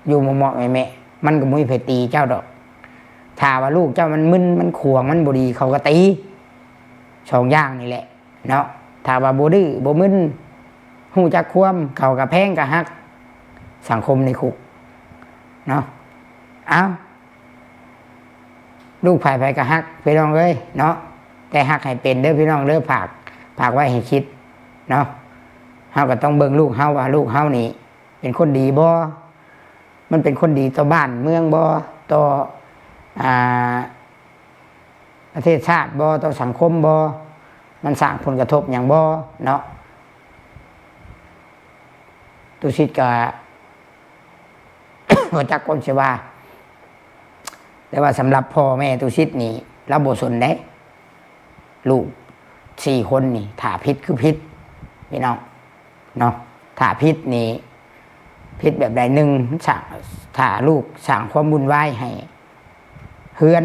อยู่เหมาะๆแหมะๆ มันก็บ่มีไผตีเจ้าดอก ถ้าว่าลูกเจ้ามันมึน มันขวง มันบ่ดี เขาก็ตี สองอย่างนี่แหละเนาะ ถ้าว่าบ่ดื้อ บ่มึน ฮู้จักความ เขาก็แพงก็ฮัก สังคมในคุกเนาะ เอ้า ลูกไผไผก็ฮัก พี่น้องเอ้ยเนาะ แต่ฮักให้เป็นเด้อพี่น้องเด้อ ฝาก ฝากไว้ให้คิดเนาะ เฮาก็ต้องเบิ่งลูกเฮาว่าลูกเฮานี่เป็นคนดีบ่ มันเป็นคนดีต่อบ้านเมืองบ่ ต่อ อ่า ประเทศชาติบ่ ต่อสังคมบ่ มันสร้างผลกระทบหยังบ่เนาะ ตุสิตก็ บ่จักความสิว่า แต่ว่าสำหรับพ่อแม่ตุสิตนี่ ลาวบ่สนเด้ ลูกสี่คนนี่ ถ้าผิดคือผิด พี่น้องเนาะ ถ้าผิดนี่ ผิดแบบใด หนึ่ง สร้าง ถ้าลูกสร้างความวุ่นวายให้เฮือน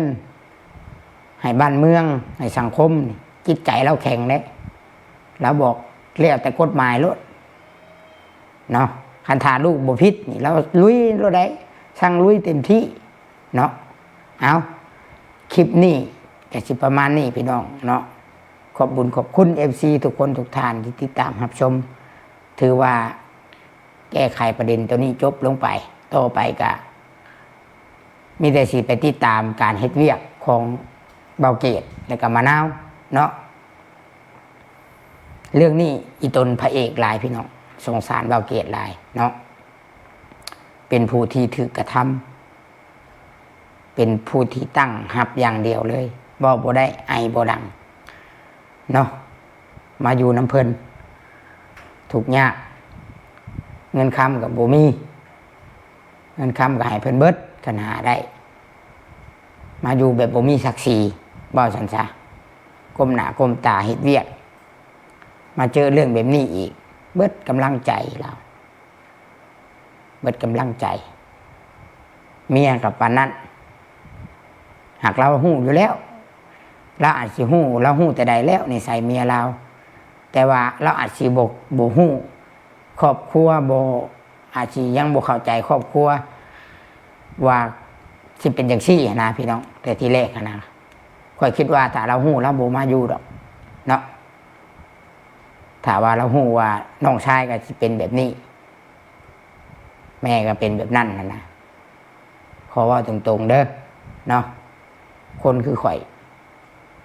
ให้บ้านเมือง ให้สังคมนี่ จิตใจลาวแข็งเด้ ลาวบอกแล้วแต่กฎหมายโลด เนาะ คันถ้าลูกบ่ผิดนี่ ลาวลุยโลดได้ สั่งลุยเต็มที่เนาะ เอา คลิปนี้ก็สิประมาณนี้พี่น้องเนาะ ขอบบุญขอบคุณ เอฟซี ทุกคนทุกท่านที่ติดตามรับชม ถือว่าแก้ไขประเด็นตัวนี้จบลงไป ต่อไปก็มีแต่สิไปติดตามการเฮ็ดเวียกของบ่าวเกตและก็มะนาวเนาะ เรื่องนี้อีตนพระเอกหลายพี่น้อง สงสารบ่าวเกตหลายเนาะ เป็นผู้ที่ถูกกระทำ เป็นผู้ที่ตั้งรับอย่างเดียวเลย เว้าบ่ได้ ไอบ่ดังเนาะ มาอยู่นำเพิ่น ทุกข์ยาก เงินคำก็บ่มี เงินคำก็ให้เพิ่นเบิด คันหาได้ มาอยู่แบบบ่มีศักดิ์ศรี เว้าซั่นซะ ก้มหน้าก้มตาเฮ็ดเวียก มาเจอเรื่องแบบนี้อีก เบิดกำลังใจลาว เบิดกำลังใจ เมียก็ปานนั้น หากลาวฮู้อยู่แล้ว ลาวอาจสิฮู้ ลาวฮู้แต่ใดแล้วนิสัยเมียลาว แต่ว่าลาวอาจสิบ่ บ่ฮู้ครอบครัว บ่ อาจสิยังบ่เข้าใจครอบครัว ว่า สิเป็นจังซี่หั้นนะพี่น้อง แต่ทีแรกหั้นนะ ข้อยคิดว่าถ้าลาวฮู้ลาวบ่มาอยู่ดอกเนาะ ถ้าว่าลาวฮู้ว่าน้องชายก็สิเป็นแบบนี้ แม่ก็เป็นแบบนั้นหั้นนะ ขอเว้าตรงๆเด้อเนาะ คนคือข้อย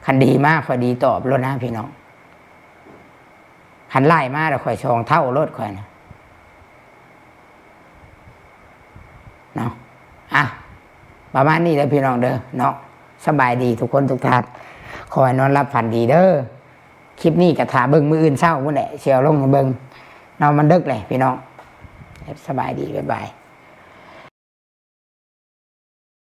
คันดีมาข้อยดีตอบโลดนะพี่น้อง คันร้ายมาแล้วข้อยสองเท่าโลดข้อยนะ เนาะ อ่ะ ประมาณนี้เด้อพี่น้องเด้อเนาะ สบายดีทุกคนทุกท่าน ขอให้นอนหลับฝันดีเด้อ คลิปนี้ก็ถ่าเบิ่งมื้ออื่นเช้าพู้นแหละ สิเอาลงให้เบิ่งเนาะ มันดึกแหละพี่น้อง สบายดี บ๊ายบาย